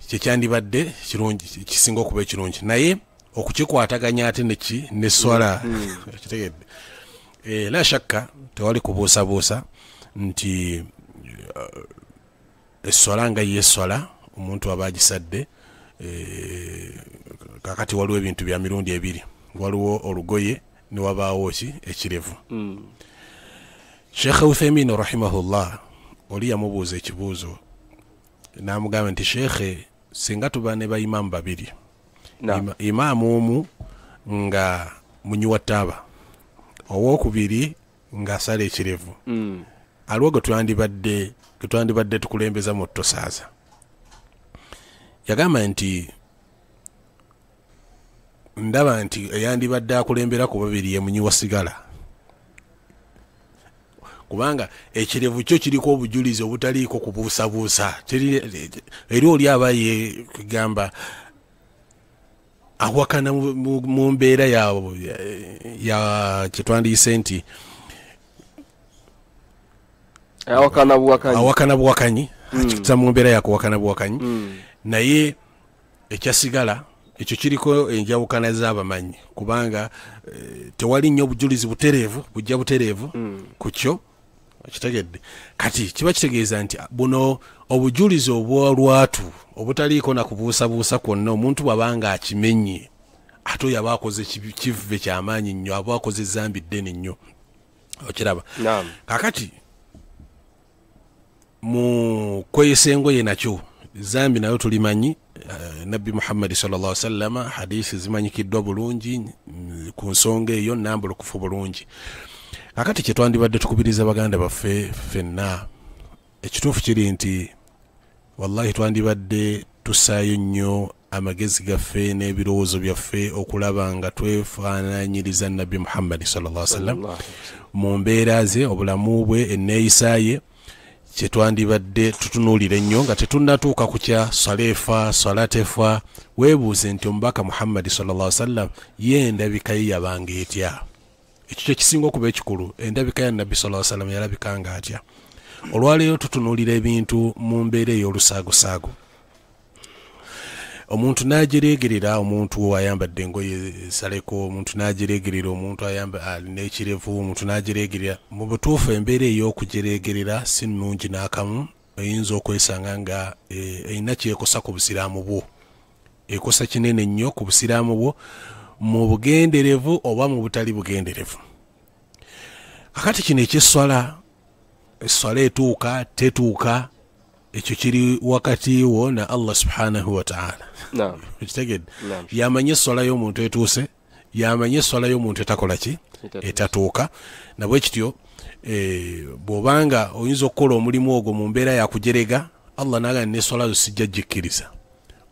kyekyandibadde kirungi, kisinga okuba ekirungi, naye okukikwataganya ate neki n'esswala kitegedde. La shakka tewali kubuusabuusa nti esswala nga ye esswala omuntu aba agisadde. Kakati waliwo ebintu bya mirundi ebiri, waliwo olugoye ne wabaawo ki ekirevu. Sheikh Uthaymin rahimahullah oli yamubuuza ekibuuzo n'amugamba nti Sheikh, singa tuba ne bayimaamu babiri, imaamu omu nga munywi wa ttaaba, owookubiri ng'asala ekirevu, aliwo gwe twandibadde tukulembeza mu ttosaaza. Yagamba nti ndaba nti eyandibadde akulembera ku babiri ye munywi wa sigala, kubanga ekirevu kyo kiriko obujulizi obutaliiko kubuusabuusa. Eri oli aba ye kugamba awakana mu mbeera ya kyetwandiyise nti awakana buwakanyi, akikuta mu mbeera yakuwakana buwakanyi. Naye ekyasigala ekyo kiriko enjawukana z'abamanyi, kubanga tewali nnyo obujulizi butereevu bujja butereevu ku kyo kitegedde. Kati kiba kitegeeza nti buno obujulizi obw'olwatu obutaliiko na kubuusabuusa kwonna, omuntu bw'abanga akimenye ate oyo aba akoze kivve kyamaanyi nnyo, aba akoze ezambi ddene nnyo. Okiraba? Kakati mu kweyesa engoye nakyo zambi nayo tulimanyi. Nabbi Muhammad sallallahu alaihi wasallam hadisi zimanyikiddwa bulungi ku nsonga eyo nambulukufu bulungi. Kakati kye twandibadde tukubiriza baganda baffe ffenna, ekituufu kiri nti wallahi twandibadde tussaayo nnyo amagezi gaffe n'ebirowoozo byaffe okulaba nga twefaananyiriza Nabbi Muhammad sallallahu alaihi wasallam mu mbeera ze, obulamu bwe, enneeyisa ye. Kyetwandibadde tutunuulira ennyo nga tetunnatuuka ku kya saleefa salatefa. Weebuuze nti omubaka Muhammadi sallallahu alaihi wasallam ye endabika ye yabanga etya? Ekyo kye kisinga okuba ekikulu, endabika ya Nabbi sallallahu alaihi wasallam yalabikanga atya? Olwaleero tutunuulira ebintu mu mbeera ey'olusaagosaago. Omuntu n'agireegerera omuntu ayambadde engoye saleko, omuntu n'agireegerera omuntu alina ekirevu, omuntu n'agireegerera. Mu butuufu embeera ey'okugireegerera si nnungi n'akamu, oyinza okwesanga nga erina kyekosa ku busiraamu bwo, ekosa kinene nnyo ku busiraamu bwo mu bugenderevu oba mu butali bugenderevu. Kakati kino eky'esswala, esswala etuuka tetuuka, ekyo kiri wakati wo na Allah subhanahu wa ta'ala. Ekitegedde? Yamanye esswala y'omuntu etuuse, Yamanye eswala y'omuntu etakola ki? Etatuuka. Nabwe kityo bw'obanga oyinza okukola omulimu ogwo mu mbeera yakujerega, Allah n'agamba n'eswala zo sijja gikkiriza.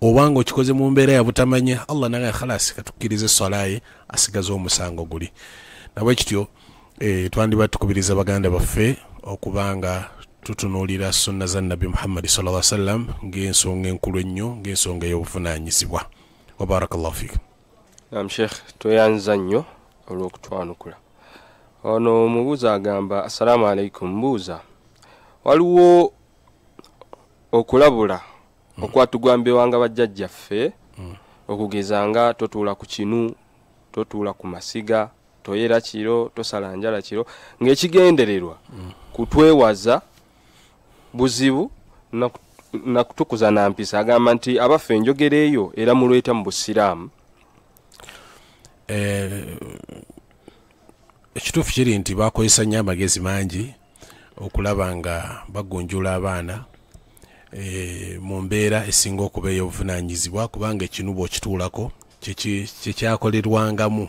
Obanga okikoze mu mbeera ya butamanya, Allah n'agamba khalasi katukkirize eswala ye, asigaze omusango guli. Nabwe kityo twandiba tukubiriza baganda baffe okubanga tutunuulira sunna za Nabbi Muhammad sallallahu alaihi wasallam ng'ensonga enkulu ennyo, ng'ensonga ey'obuvunaanyizibwa. Wa barakallahu fiik. Naam Sheikh, tweyanza nnyo olw'okutwanukula. Ono omubuuza agamba, assalamu alaikum, mbuuza waliwo okulabula okwatugambibwanga bajjajjaffe okugeza nga totuula ku kinu, totuula ku masiga, toyera kiro, tosala njala kiro, ng'ekigendererwa kutwewaza buzibu na kutukuza na mpisa. Agamba nti abaffe enjogera eyo era mulweta mu busiraamu. Ekituufu kiri nti bakozesa nnyo amagezi mangi okulaba nga bagunjula abaana mu mbeera esinga okuba ey'obuvunaanyizibwa, kubanga ekinu bw'okituulako kyekyakolerwangamu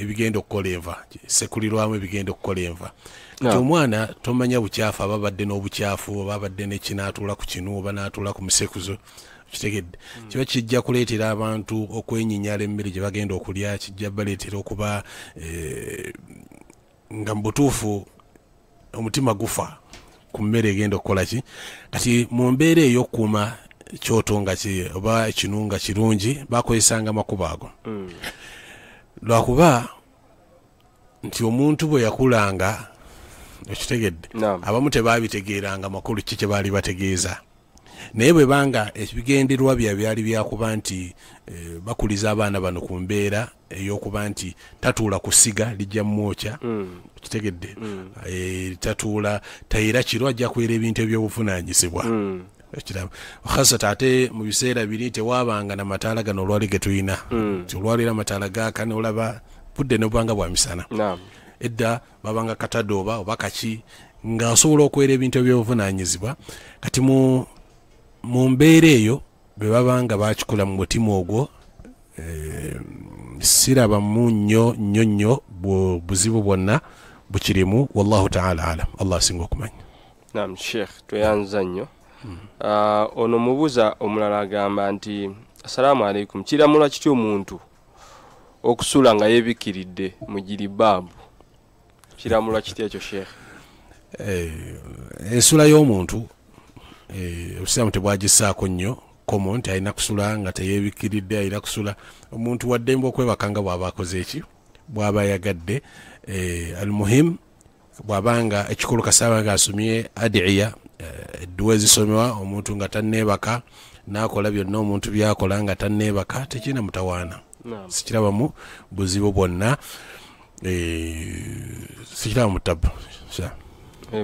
ebigenda okukola enva, sekulirwamu ebigenda okukola enva. Kati omwana tomanya bukyafu, aba abadde n'obukyafu, oba abadde n'ekinaatuula ku kinu, oba n'atuula ku musekuzo, kitegedde. Kiba kijja kuleetera abantu okwenyinyala emmere gye bagenda okulya, kijja baleetera okuba nga mu butuufu omutima gufa ku mmere egenda okukola ki. Kati mu mbeera ey'okukuuma kyoto nga oba ekinu nga kirungi, bakozesanga amakubo ago. Lwakuba nti omuntu bwe yakulanga, okitegedde, abamu tebaabitegeeranga makulu ki kye baali bategeeza. Naye bwe banga ebigendererwa bya byali byakuba nti bakuliza abaana bano ku mbeera ey'okuba nti tatuula kusiga lijja mmwokya, okitegedde, tatuula tayera kiro, ajja kwera ebintu ebyobuvunaanyizibwa. Khasata ate mu biseera biri tewaabanga na mataala gano olwali ge tulina. Nti olwaleero amataala gaaka n'olaba budde n'obanga bwa misana. Edda babanga katadooba oba kaki, ng'asobola okwera ebintu ebyobuvunaanyizibwa. Kati mu mbeera eyo bwe babanga bakikola mu mutima ogwo, sirabamu nnyo nnyo nnyo buzibu bwonna bukirimu. Wallahu ta'ala alam, Allah asinga okumanya. Naam Sheikh, tweyanza nnyo. Ono mubuuza omulala agamba nti assalamu alaikum, kiramulwa kitya omuntu okusula nga yeebikiridde mu jiribaabu? Kiramulwa kitya ekyo Sheikh? Ensula y'omuntu obusiraamu tebwagissaako nnyo komo nti alina kusula nga teyeebikiridde, alina kusula. Omuntu waddembe okwebaka nga bw'aba akoze eki, bw'aba ayagadde. Almuhim bw'abanga ekikulu kasaba nga asomye adiya, edduwa ezisomebwa omuntu nga tanneebaka, n'akola byonna omuntu by'akola nga tanneebaka, tekirina mutawaana. Sikirabamu buzibu bwonna, sikirabamu tabu.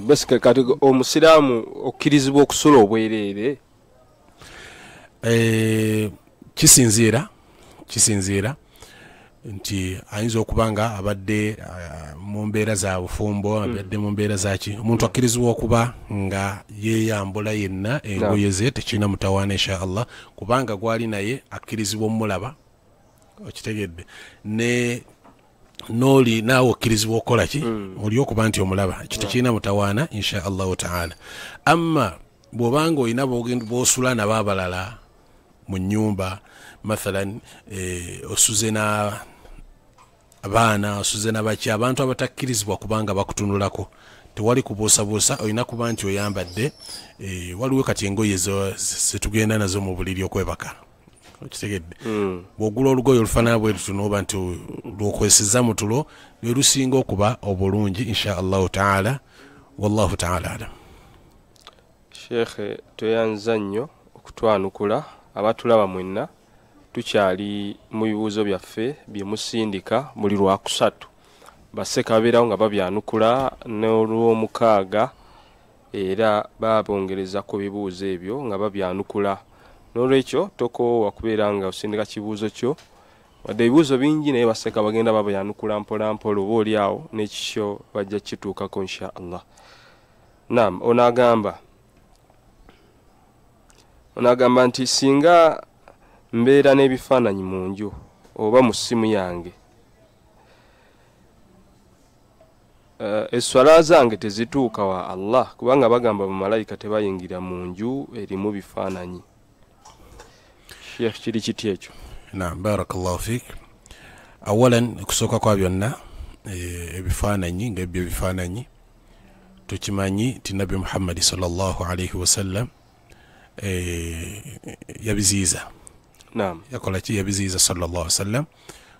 Basically kati omusiraamu okkirizibwa okusula obwereere? Kisinziira nti ayinza okuba nga abadde mu mbeera za bufumbo, abadde mu mbeera zaki. Omuntu akkirizibwa okuba nga yeeyambula yenna engoye ze, tekirina mutawaana insha Allah, kubanga gwali naye akkirizibwa omulaba, okitegedde, ne n'oli naawe okkirizibwa okukola ki, oli okuba nti omulaba, ekyo tekirina mutawaana insha Allahu taala. Amma bw'obanga olina bw'osula nabo abalala mu nnyumba, mathalan osuze na abaana, osuze nabaki, abantu abatakkirizibwa kubanga bakutunulako, tewali kubuusabuusa, olina kuba nti oyambadde. Waliwo kati engoye zetugenda nazo mu buliri okwebaka, okitegedde. Bw'ogula olugoye olufaanana bwe lutu n'oba nti lw'okozesezza mu tulo, lwe lusinga okuba obulungi insha Allahu taala. Wallahu taala alam. Sheikh, tweyanza nnyo okutwanukula. Abatulaba mwenna tukyali mu bibuuzo byaffe bye musindika buli lwakusatu, baseka babeerawo nga babyanukula, n'olwomukaaga era babongereza ku bibuuzo ebyo nga babyanukula. N'olwekyo tokoowa kubeera nga osindika kibuuzo kyo, wadde ebibuuzo bingi, naye baseka bagenda babyanukula mpola mpola, oba oli awo n'ekikyo bajja kituukako insha Allah. Naam, ono agamba nti singa mbeera n'ebifaananyi mu nju oba mu ssimu yange, eswala zange tezituuka wa Allah, kubanga bagamba bamalayika tebayingira mu nju erimu bifaananyi. Sheikh, kiri kiti ekyo? Naam, barakallahu fik. Awalan, okusooka kwa byonna, ebifaananyi ngaebyo ebifaananyi tukimanyi nti Nabbi Muhammadi sallallahu alaihi wasallam yabiziiza. Naam. Yakola ki? Yabiziiza sallallahu alaihi wasallam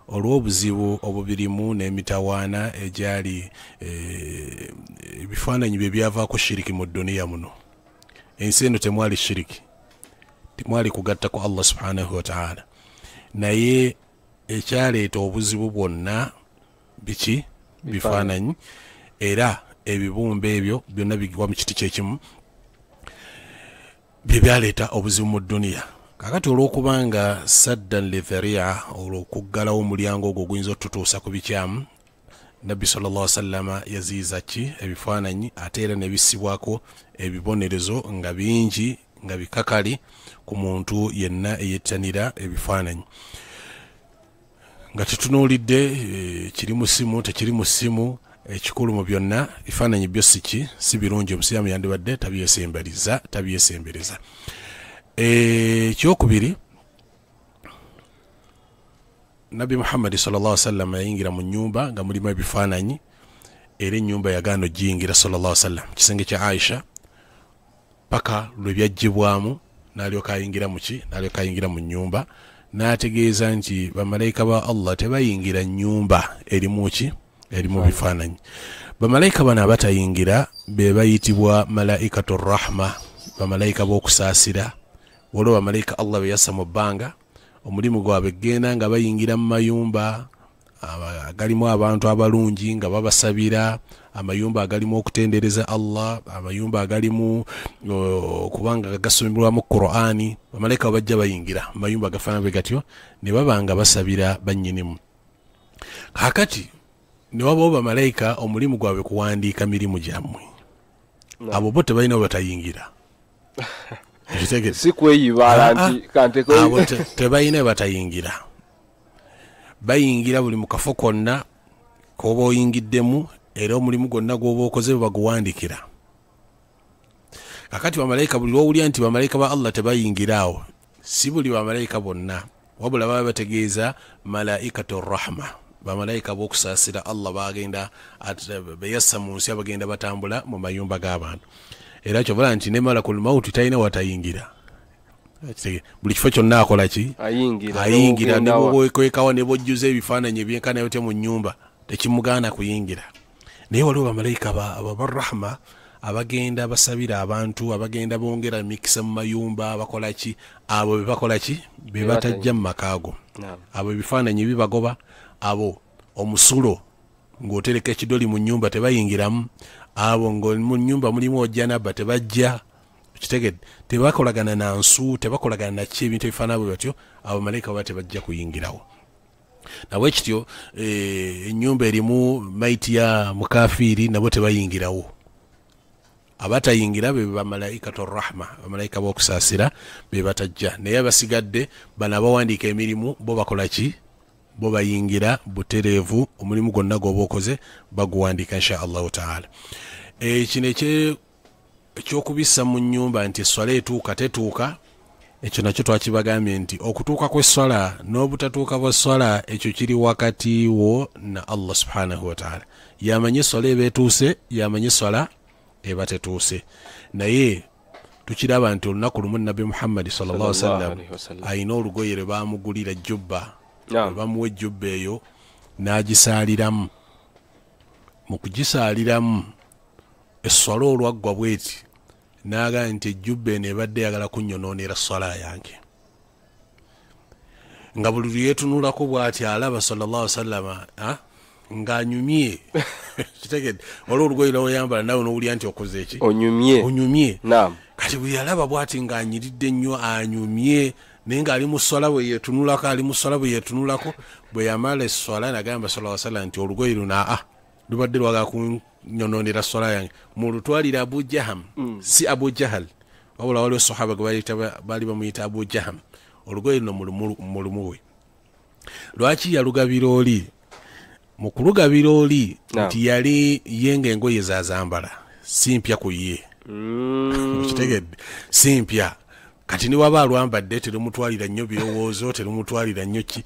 olw'obuzibu obubirimu n'emitawaana egyali. Ebifaananyi bye byavaako shiriki mu dduniya muno. Ensi eno temwali shiriki, temwali kugatta ku Allah subhanahu wa ta'ala, naye ekyaleeta obuzibu bwonna biki? Bifaananyi. Era ebibumbe ebyo byonna bigwa mu kiti kyekimu, bye byaleeta obuzibu mu dduniya. Kakati olw'okubanga saddan lidharia, olw'okuggalawo omulyango ogwo oguyinza otutuusa ku bikyamu, Nabbi sallallahu alaihi wasallama yaziiza ki? Ebifaananyi. Ate era ne bissibwako ebibonerezo nga bingi nga bikakali ku muntu yenna eyettanira ebifaananyi. Nga tetunuulidde kiri mu ssimu, tekiri mu ssimu, ekikulu mu byonna ebifaananyi byo si ki? Si birungi. Omusiraamu yandibadde tabyesembereza. Ekyokubiri, Nabbi Muhammadi sallallahu alaihi wasallam yayingira mu nnyumba nga mulimu ebifaananyi, era ennyumba yagaana ogiyingira sallallahu alaihi wasallam, kisenge kya Aisha, paka lwe byaggyibwamu n'alyoka ayingira mu ki? N'alyoka ayingira mu nnyumba, n'ategeeza nti bamalayika ba Allah tebayingira nnyumba erimu ki? Erimu bifaananyi. Bamalayika bano abatayingira be bayitibwa malaikatu rahma, bamalayika b'okusaasira. Waliwo bamalayika Allah be yassa mu bbanga, omulimu gwabwe genda nga bayingira mu mayumba agalimu abantu abalungi nga babasabira, amayumba agalimu okutendereza Allah, amayumba agalimu kubanga gasomerwamu Qur'ani. Bamalayika bajja bayingira mu mayumba agafaanana bwe gatyo ne baba nga basabira bannyinimu. Kaakati ne wabawo bamalayika omulimu gwabwe kuwandiika mirimu gyammwe. Abo bo tebalina we batayingira. Si kweyibaala nti kanteko abo tebalina we batayingira, bayingira buli mu kafo konna k'oba oyingiddemu, era omulimu gwonna gw'oba okoze baguwandikira. Kakati bamalayika buli lw'owulira nti bamalayika ba Allah tebayingira awo, si buli bamalayika bonna, wabula baba bategeeza malaikatu rahma, bamalayika b'okusaasira Allah bagenda beyassa mu nsi, abagenda batambula mu mayumba g'abantu. Era kyovala nti ne malakul mauti talina watayingira, buli kifo kyonna akola ki? Ayingira. Ne bw'okwekawa ne bw'ojjuza ebifaananyi ebyenkana bitya mu nnyumba, tekimugaana kuyingira. Naye waliwo bamalayika abarahma abagenda basabira abantu, abagenda bongera emikisa mu mayumba, bakola ki? Abo be bakola ki? Be batajja mu maka ago. Abo ebifaananyi bibagoba. Abo omusulo ng'otereka ekidoli mu nnyumba tebayingiramu. Abo ngo mu nnyumba mulimu ojjanaba tebajja. Kitegedde? Tebakolagana na nsu, tebakolagana na ki, ebintu ebifaanana bwe batyo, abo malayika baba tebajja kuyingirawo. Nabwe kityo ennyumba erimu maiti ya mukafiiri nabo tebayingirawo. Abatayingira be bamalaikatu rahma, bamalayika b'okusaasira be batajja. Naye abasigadde bano abawandiika emirimu bo bakola ki? Bo bayingira butereevu, omulimu gwonna gw'oba okoze baguwandiika insha Allahu taala. Kino ekyokubissa mu nnyumba nti esswala etuuka tetuuka, ekyo nakyo twakibagambye nti okutuuka kw'esswala n'obutatuuka bwa sswala ekyo kiri wakati wo na Allah subhanahu wa taala. Yamanyi esswala eba etuuse, yamanyi esswala eba tetuuse. Naye tukiraba nti olunaku lumu Nabbi Muhammadi sallallahu alaihi wasallam ayina olugoye lwe baamugulira, jjubba, bamuwa ejjubba eyo n'agisaaliramu. Mu kugisaaliramu esswala olwaggwa bweti n'agamba nti ejjubba eno ebadde eyagala kunnyonoonera sswala yange. Nga buli lwe yeetunulako bw'ati alaba sallallahu alaihi wasallama ng'anyumye. Kitegedde? Waliwo olugoye lw'oyambala nawe n'owulira nti okoze eki? Onyumye. Onyumye. Naam. Kati bwe yalaba bw'ati ng'anyiridde nnyo anyumye, naye ng'ali mu sswala bwe yeetunulako, ali mu sswala bwe yeetunulako, bwe yamala esswala nagamba sallallahu alaihi wasallam nti olugoye luno lubadde lwagala kunyonoonera sswala yange, mulutwalire Abu Jaham. Si Abu Jahal, wabula waliwo sahaba gwe baali bamuyita Abu Jaham. Olugoye luno mulumuwe. Lwaki yalugabira oli? Mu kulugabira oli nti yali ye ng'engoye zazambala si mpya ku ye. Okitegedde? Si mpya. Kati ne waba alwambadde terumutwalira nnyo birowoozo, terumutwalira nnyo ki.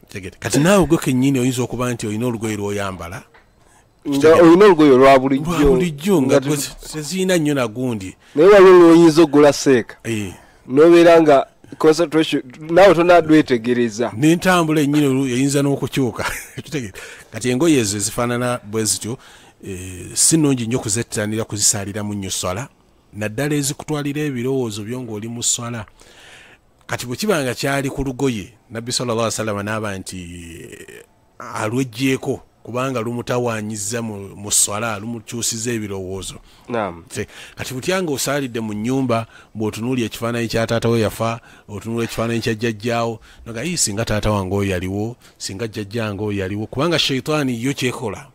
Kitegedde? Kati naawe gwe kennyini oyinza okuba nti olina olugoye lw'oyambala, nga olina olugoye olwa bulijjo nga tezirina nnyo nagundi, naye waliwo lw'oyinza okugula seeka nobeera nga concentration naawe tonadwetegereza n'entambula ennyini eyinza n'okukyuka. Kati engoye ezo ezifaanana bwe zityo si nnungi nnyo kuzettanira kuzisaaliramu nnyo swala, naddala ezikutwalira ebirowoozo byo ng'oli mu swala. Kati bwe kiba nga kyali ku lugoye, Nabbi sallallahu alaihi wasallam n'aba nti alweggyeko kubanga lumutawaanyiza mu swala, lumukyusiza ebirowoozo. Kati butya nga osaalidde mu nnyumba, bw'otunuulira ekifaananyi kya taata we yafa, otunuulira ekifaananyi kya jjajjaawo, noga ii singa taata wange oyo yaliwo, singa jjajjange oyo yaliwo, kubanga sheitaani yo kyekola.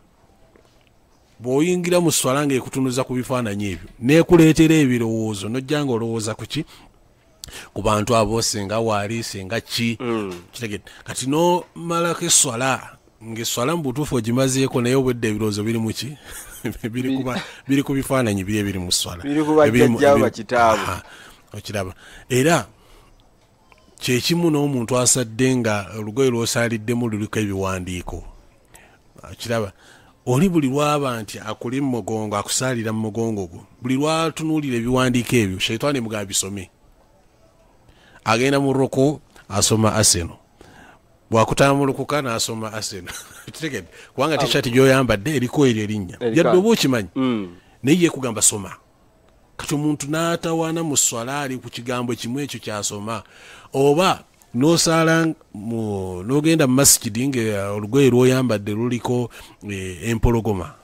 Bw'oyingira mu swala ng'ekutunuza ku bifaananyi ebyo, n'ekuleetera ebirowoozo, n'ojja ng'olowooza ku ki? Ku bantu abo, singa waali, singa ki. Kitegedde? Kati n'omalako eswala, ng'eswala mu butuufu ogimazeeko, naye obwedda ebirowoozo biri mu ki? Biri ku bifaananyi biri ebiri mu swala, biri ku bajjajjaabo bakitaabwe. Okiraba? Era kyekimu n'omuntu asadde nga olugoye lw'osaaliddemu luliko ebiwandiiko. Okiraba? Oli buli lwaba nti akuli mu mugongo, akusaalira mu mugongo gwo, buli lwatunuulira ebiwandiiko ebyo, shaitaani mugamba bisome. Agenda mu roko asoma Arsenal, bwakutambulukuka n'asoma Arsenal. Kitegedde? Kubanga t-shirt gy'oyambadde eriko eryo erinnya, yadde oba okimanyi, naye yeekugamba soma. Kati omuntu n'atawaana mu swala ali ku kigambo kimu ekyo ky'asoma, oba n'osaala n'ogenda mu masigidi nga olugoye lw'oyambadde luliko empologoma.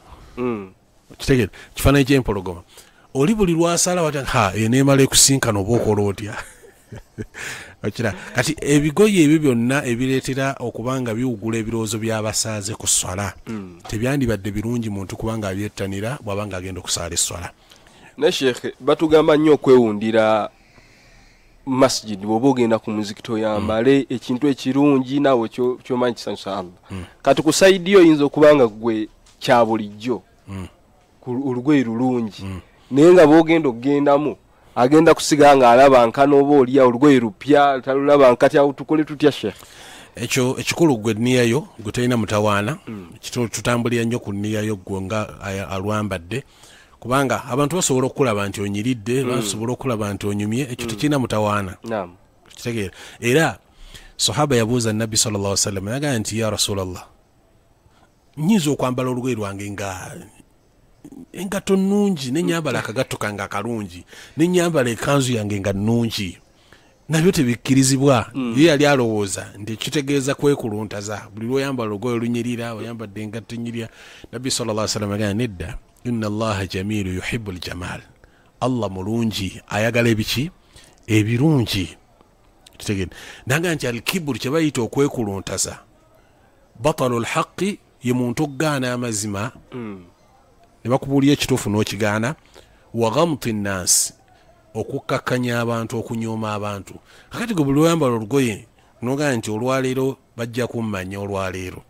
Kitegedde? Kifaananyi ky'empologoma. Oli buli lw'asala watya, ha eneemala ekusinkana oba okola otya? Okira? Kati ebigoye ebyo byonna ebireetera okuba nga biwugula ebirowoozo by'abasaaze ku swala, tebyandibadde birungi muntu kubanga abyettanira bw'aba ng'agenda okusaala esswala. Naye Sheikh, batugamba nnyo okwewundira masjid bw'oba ogenda ku muzikiti oyambale ekintu ekirungi naawe ky'omanyi kisanyusa Allah. Kati ku sayidi yo oyinza okuba nga gwe kya bulijjo, olugoye lulungi, naye nga bw'ogenda okugendamu agenda kusiga nga alaba nkana oba olya olugoye lupya talulaba nkati. Awo tukole tutya Sheikh? Ekyo ekikulu gwe nniyayo, gwe talina mutawaana, tutambulira nnyo ku nniyayo gwe nga alwambadde, kubanga abantu basobola okulaba nti onyiridde, basobola okulaba nti onyumye, ekyo tekirina mutawaana. Kitegeera? Era sahaba yabuuza Nabbi sallallahu alaihi wasallam, yagamba nti ya Rasulallah, nnyinza okwambala olugoye lwange nga engatto nnungi, nenyambala akagatto kange akalungi, nenyambala ekanzu yange nga nnungi, nabyo tebikkirizibwa? Ye yali alowooza nti kitegeeza kwekuluntaza, buli lw'oyambala olugoye olunyirira, oyambadde engatto ennyirira. Nabbi sallallahu alaihi wasallam agamba nedda, inna Allaha jamilu yuhibbu ljamal, Allah mulungi ayagala ebiki? Ebirungi. Kitegedde? Nagamba nti alkiburu kye bayita okwekuluntaza, batalu lhaqi, ye muntu okugaana amazima, ne bakubuulira ekituufu n'okigaana, wa ghamti nnansi, okukkakkanya abantu, okunyooma abantu. Kakati gwe buli lw'oyambala olugoye n'ogamba nti olwaleero bajja kummanya, olwaleero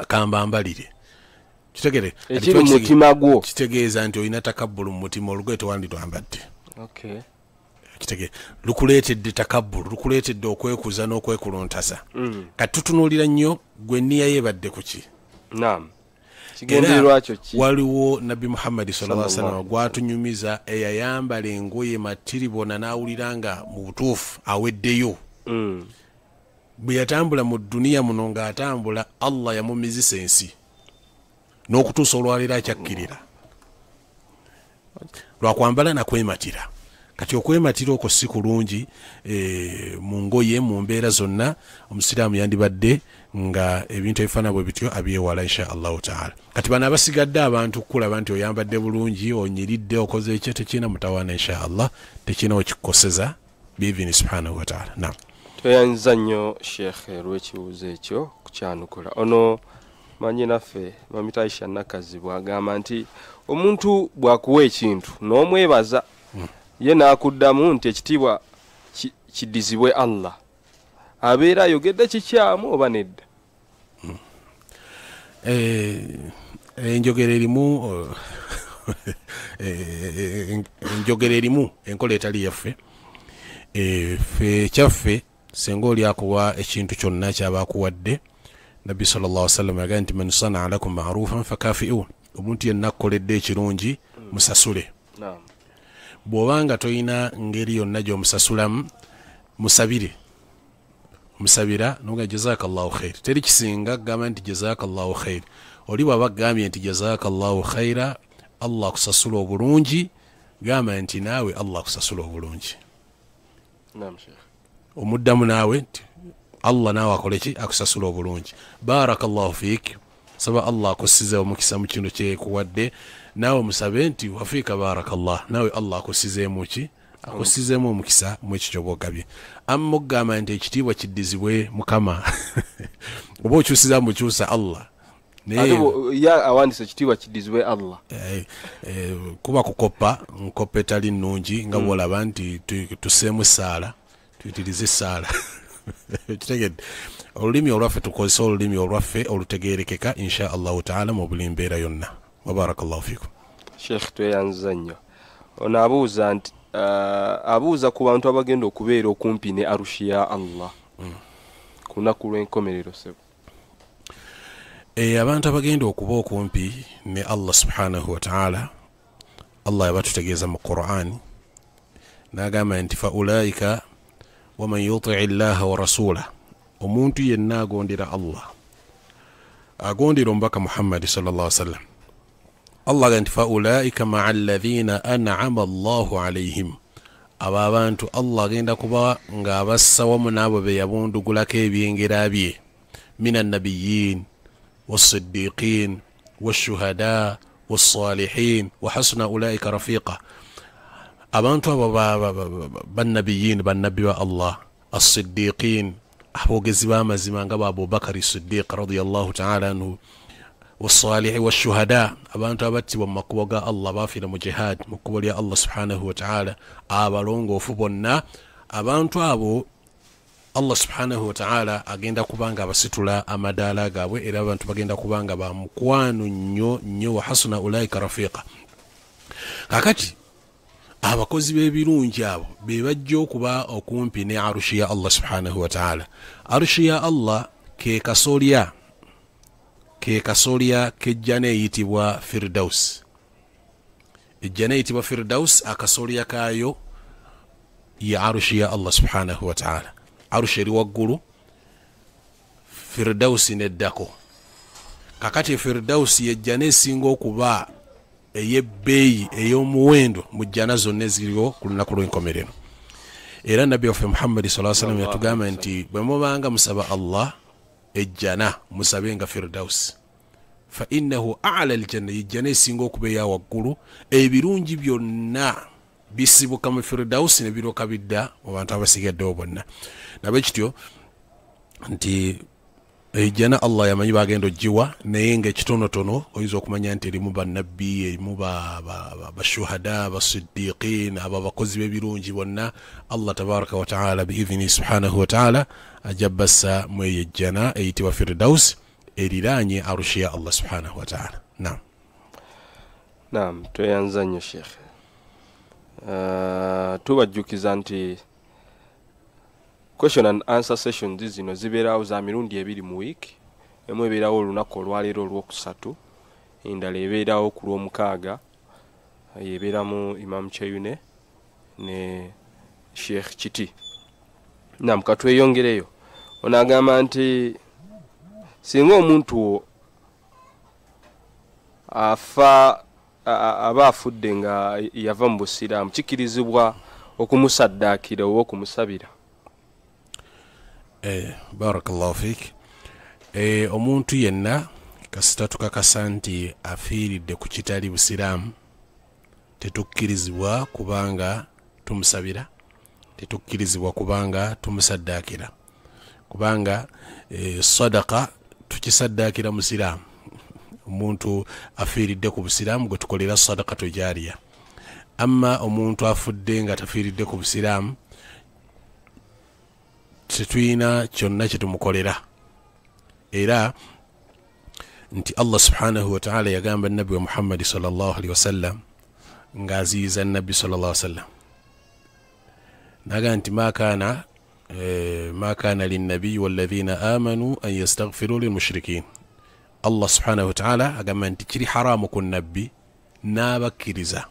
kambambalire. Kitegere? Ekiri mu mutima gwo kitegeeza nti olina takabbulu mu mutima, olugoye tewanditwambadde. Kitegere? Lukuleetedde takabbulu, lukuleetedde okwekuza n'okwekuluntasa. Kati tutunuulira nnyo gwe nniya yebadde ku ki? Kigendererwa kyo ki? Waliwo Nabbi Muhammadi sallallahu alaihi wasallam gwatunyumiza eyayambala engoye matiribona n'awulira nga mu butuufu aweddeyo. Bwe yatambula mu dduniya muno ng'atambula, Allah yamumizisa ensi n'okutuusa olwaleero akyakkirira lwakwambala nakwematira. Kati okwematira okwo si kulungi mu ngoye, mu mbeera zonna omusiraamu yandibadde nga ebintu ebifaanana bwe bityo abyewala insha Allahu taala. Kati bano abasigadde abantu kukulaba nti oyambadde bulungi, onyiridde, okoze ekyo, tekirina mutawaana insha Allah, tekirina wekikukoseza biidhini subhanahu wa taala. Naam. Tweyanziza nnyo Sheikh olw'ekibuuzo ekyo kukyanukula. Ono manyi naffe Mami Aisha Nakazi bw'agamba nti omuntu bw'akuwa ekintu n'omwebaza, ye n'akuddamu nti ekitiibwa kiddizibwe Allah. Abeera ayogedde kikyamu oba nedda? Enjogera erimu enjogera erimu enkola etali yaffe. Ffe kyaffe senga oli akuwa ekintu kyonna kyaba akuwadde, Nabbi sallallahu alaihi wasallam yagamba nti man sanaa lakum ma'rufan fakafi'u, omuntu yenna akkoledde ekirungi musasule. Bw'obanga toyina ngeri yonna gy'omusasulamu, musabire, musabira noga jazakallahu khair. Teri kisinga kugamba nti jazakallahu khair. Oli bw'aba agambye nti jazakallahu khaira, Allah akusasula obulungi, gamba nti naawe Allah akusasula obulungi. Naam Sheikh. Omuddamu naawe nti Allah naawe akole ki? Akusasula obulungi. Barakallahu fiik, saba Allah akussize omukisa mu kino kyekuwadde, naawe musabe nti wafiika barakallah, naawe Allah akussizeemu ki? Akussizeemu omukisa mu ekyo ky'oba ogabye. Amma okugamba nti ekitiibwa kiddizibwe Mukama oba okyusiza mukyusa Allah, ate ye awandiise ekitiibwa kiddizibwe Allah, kuba kukoppa nkoppa etali nnungi nga bw'olaba nti tuseemu essaala, tuyitirize essaala. Kitegedde? Olulimi olwaffe tukozesa olulimi olwaffe olutegeerekeka insha Allahu taala mu buli mbeera yonna. Wa barakallahu fiikum. Sheikh tweyanziza nnyo. Ono abuuza nti abuuza ku bantu abagenda okubeera okumpi ne arushi ya Allah ku lunaku lw'enkomerero sebo. Abantu abagenda okuba okumpi ne Allah subhanahu wa ta'ala, Allah yabatutegeeza mu Qur'an n'agamba nti fa ulaika waman yutii llaha wa rasulah, omuntu yenna agondera Allah, agondera omubaka Muhammadi sallallahu alaihi wasallam, Allah agamba nti fa ulaika maa alladhina an'ama Allahu alaihim, abo abantu Allah agenda kuba ng'abassa wamu n'abo be yabundugulako ebyengera bye, mina nabiyin wassiddiqin washuhada wassalihin wa hasuna ulaika rafiqa. Abantu abo bannabiyin, bannabbi ba Allah, assiddiqin, aboogezi b'amazima nga ba Abubakari Siddiq radiyallahu ta'ala anhu, wassalihi washuhada, abantu abattibwa mu makubo ga Allah, bafiira mu jihad, mu kkubo lya Allah subhanahu wa ta'ala, abalongoofu bonna. Abantu abo Allah subhanahu wa ta'ala agenda kubanga abasitula amadaala gaabwe, era abantu bagenda kubanga ba mukwano nnyo nnyo, wa hasuna ulaika rafiqa. Kakati abakozi b'ebirungi abo be bajja okuba okumpi ne arushi ya Allah subhanahu wa ta'ala. Arushi ya Allah ke kasolya, ke kasolya kejjana eyitibwa Firdaus. Ejjana eyitibwa Firdaus, akasolya kaayo ye arushi ya Allah subhanahu wa ta'ala. Arushi eri waggulu, Firdausi neddako. Kakati Firdausi yejjana esinga okuba ey'ebbeeyi ey'omuwendo mu jjana zonna eziriwo ku lunaku lw'enkomerero. Era Nabbi waffe Muhammadi sallallahu alaihi wasallam yatugamba nti bwe mubanga musaba Allah ejjana, musabenga Firdaus, fa innahu a'la aljanna, yejjana esinga okuba eya waggulu, ebirungi byonna bisibuka mu Firdaus ne biroka bidda mu bantu abasigaddewo bonna. Nabwe kityo nti ejjana Allah yamanyi bagenda ogiwa, naye ng'ekitonotono oyinza okumanya nti erimu bannabbi, erimu bashuhada, basiddiqin, abo abakozi b'ebirungi bonna. Allah tabaraka wa taala biidhini subhanahu wa taala ajja bassa mu eyo ejjana eyitibwa Firdaus eriraanye arushi ya Allah subhanahu wa taala. Naam. Naam, tweyanza nnyo Sheikh. Tubajjukiza nti question and answer sessions zino zibeerawo za mirundi ebiri mu wiiki. Emu ebeerawo olunaku olwaleero olwokusatu, endala ebeerawo ku lwomukaaga, ebeeramu Imam Kyeyune ne Sheikh Kiti. Naam, katweyongereyo. Ono agamba nti singa omuntu afa aba afudde nga yava mu busiraamu, kikirizibwa okumusaddaakira oba okumusabira? Barakallahu fiik. Omuntu yenna kasita tukakasa nti afiiridde ku kitali busiraamu, tetukkirizibwa kubanga tumusabira, tetukkirizibwa kubanga tumusaddaakira, kubanga sadaka tukisaddaakira musiraamu. Omuntu afiiridde ku busiraamu gwe tukolera sadaka tujariya. Amma omuntu afudde nga tafiiridde ku busiraamu, Tetulina kyonna kyetumukolera. Era nti Allah subhanahu wa ta'ala yagamba nabbi wa Muhammad sallallahu alaihi wasallam ng'aziyiza nabbi sallallahu alaihi wasallam, naga nti ma kana linnabiyi walladhina amanu an yastaghfiru lilmushrikin. Allah subhanahu wa ta'ala agamba nti kiri haramu ku nabbi n'abakkiriza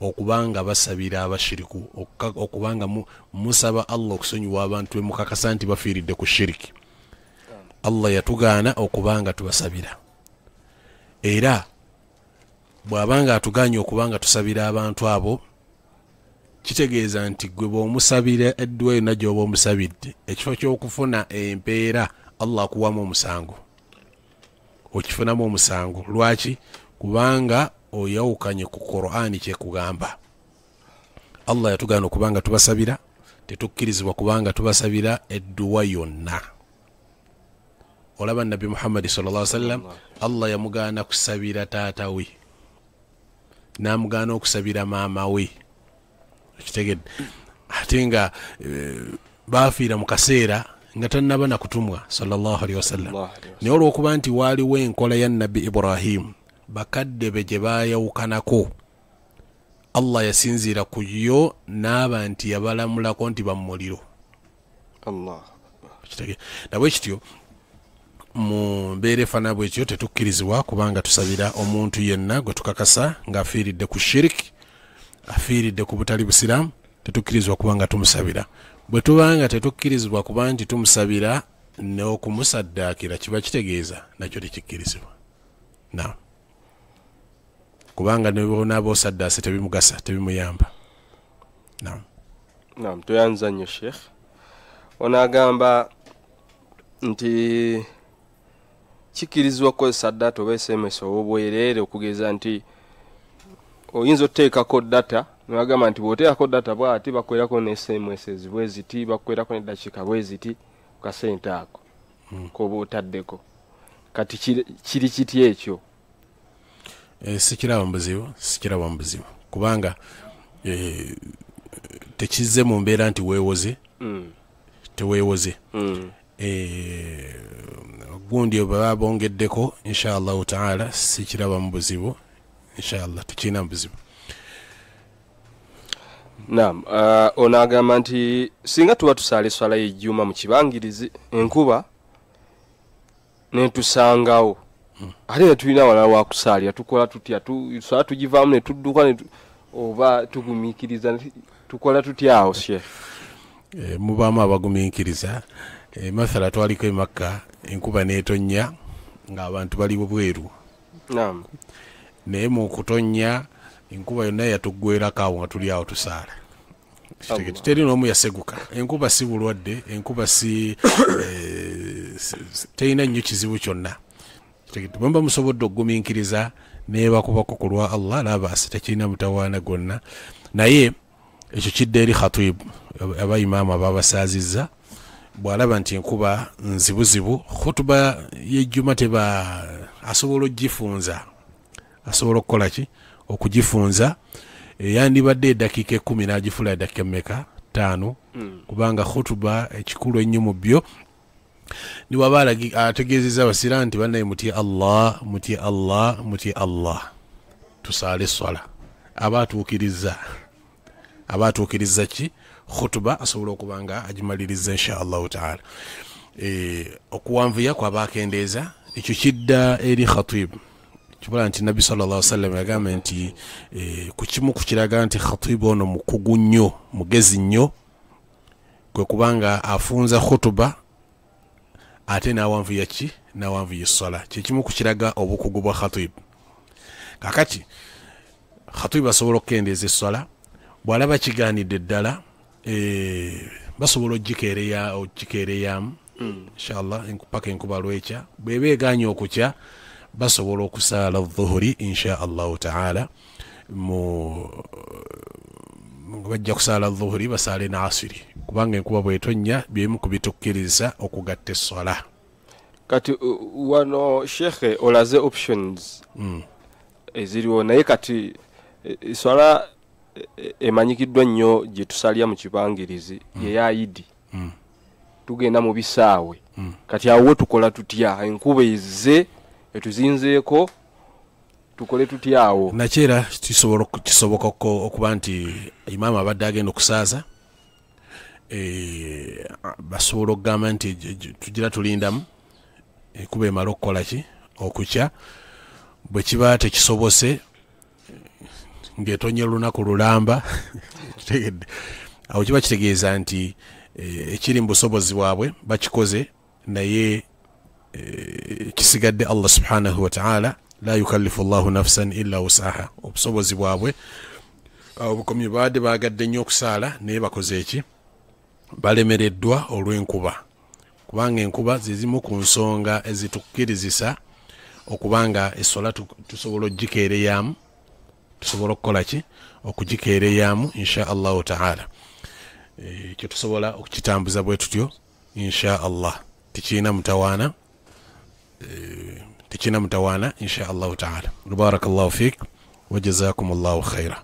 okubanga basabira abashiriku, okubanga musaba Allah okusonyiwa abantu bemukakasa nti bafiiridde ku shiriki. Allah yatugaana okubanga tubasabira. Era bw'abanga atuganye okubanga tusabira abantu abo, kitegeeza nti gwe bw'omusabira edduwa yonna gy'oba omusabidde, ekifo ky'okufuna empeera Allah akuwamu omusango, okifunamu omusango. Lwaki? Kubanga oyawukanye ku Qur'ani kyekugamba. Allah yatugaana okubanga tubasabira, tetukkirizibwa kubanga tubasabira edduwa yonna. Olaba nabbi Muhammad sallallahu alaihi wasallam, Allah yamugaana kusabira taata we, n'amugaana okusabira maama we. Okitegedde? Ate nga baafiira mu kaseera nga tannaba na kutumwa sallallahu alaihi wasallam. Naye olw'okuba nti waaliwo enkola ya nabbi Ibrahim, bakadde be gye baayawukanako, Allah yasinziira ku yo n'aba nti yabalamulako nti bamumuliro. Nabwe kityo mu mbeera efaanana bwetyo tetukkirizibwa kubanga tusabira omuntu yenna gwe tukakasa ng'afiiridde ku shiriki, afiiridde ku butali busiraamu, tetukkirizibwa kubanga tumusabira. Bwe tubanga tetukkirizibwa kuba nti tumusabira n'okumusaddaakira, kiba kitegeeza nakyo tekikkirizibwa. Naam, kubanga ne bw'onaaba osaddaase tebimugasa, tebimuyamba. Naam. Naam, toyanza nnyo Sheikh. Ono agamba nti kikkirizibwa okukozesa data oba SMS obwereere, okugeza nti oyinza oteekako data nebagamba nti bw'oteekako data bw'ati bakwerako ne SMS bwe ziti, bakwerako n'eddakiika bwe ziti ku kasente ako k'oba otaddeko. Kati kiri kiti ekyo? Sikiraba mubuzibu, sikiraba mubuzibu, kubanga tekizze mu mbeera nti weewoze, teweewoze. Gundi baba bongeddeko inshallah taala, sikiraba mu buzibu, inshallah tekirina buzibu. Naam, ono agamba nti singa tuba tusaala esswala y'ejjuma mu kibangirizi, enkuba netusangawo, ate tetulina walala wakusaalira, tukola tutya? Swala tugivaamu ne tudduka oba tugumiikiriza? Tukola tutya awo Sheikh? Mubaamu abagumiikiriza. Mathala twaliko e Makka, enkuba n'etonnya ng'abantu bali bweru. Naam. Naye mu kutonnya enkuba yonna yatuggwerako awo nga tuli awo tusaala. Teri n'omu yaseguka. Enkuba si bulwadde, enkuba si terina nnyo kizibu kyonna. Bwe muba musobodde okugumiikiriza neebakubako ku lwa Allah, labaasi tekirina mutawaana gwonna. Naye ekyo kidda eri khatibu, aba imaamu ababasaazizza, bw'alaba nti enkuba nzibuzibu, khutuba y'ejjuma teba asobola okugifunza, asobola okukola ki? Okugifunza. Yandibadde eddakiika 10 n'agifuula eddakiika mmeka? 5. Kubanga khutuba ekikulu ennyo mu byo niwaba ategeezezza abasiraamu nti bannaye mutye Allah, mutye Allah, mutye Allah, tusaale esswala. Aba atuukirizza, aba atuukirizza ki? Khutuba asobola okuba nga agimaliriza insha Allahu taala. Okuwanvuya kwaba akendeeza, ekyo kidda eri khatibu. Kibala nti nabbi sallallahu alaihi wasallam yagamba nti ku kimu ku kiraga nti khatibu ono mukugu nnyo, mugezi nnyo, kwe kubanga afunza khutuba ate n'awanvuya ki? N'awanvuya esswala. Kye kimu ku kiraga obukugu bwa khatibu. Kakati khatibu asobola okukendeeza esswala, bw'alaba kigaanidde ddala, basobola ogikeereyamu inshallah paka enkuba lwekya. Bw'eba egaanye okukya, basobola okusaala dhuhuri insha Allahu taala. Bajja kusaala dhuhuri basaale na asiri, kubanga enkuba bw'etonnya byemu ku bitukkiriza okugatta esswala. Kati wano Sheikh olaze options eziriwo, naye kati esswala emanyikiddwa nnyo gye tusalya mu kibangirizi yeya Idi. Tugenda mu bisaawe. Kati awo tukola tutya? Enkuba ezze etuzinzeeko, tukole tutya awo? Nakyera kisoboka okuba nti imaama abadde agenda okusaaza, basobola okugamba nti tugira tulindamu enkuba emala okukola ki, okukya. Bwe kiba tekisobose ng'etonye lunaku lulamba, awo kiba kitegeeza nti ekiri mu busobozi bwabwe bakikoze, naye kisigadde Allah subhanahu wa ta'ala, la yukallifu Allahu nafsan illa wusaha. Obusobozi bwabwe awo bukomye, baadde baagadde nnyo okusaala naye bakoze eki, balemereddwa olw'enkuba, kubanga enkuba ze zimu ku nsonga ezitukkirizisa okubanga essola tusobola okugikeereyamu, tusobola okukola ki, okugikeereyamu insha Allahu ta'ala. Ekyo tusobola okukitambuza bwe tutyo insha Allah, tekirina mutawaana, tekirina mutawaana insha Allahu ta'ala. Barakallahu fik wa jazakumullahu khaira.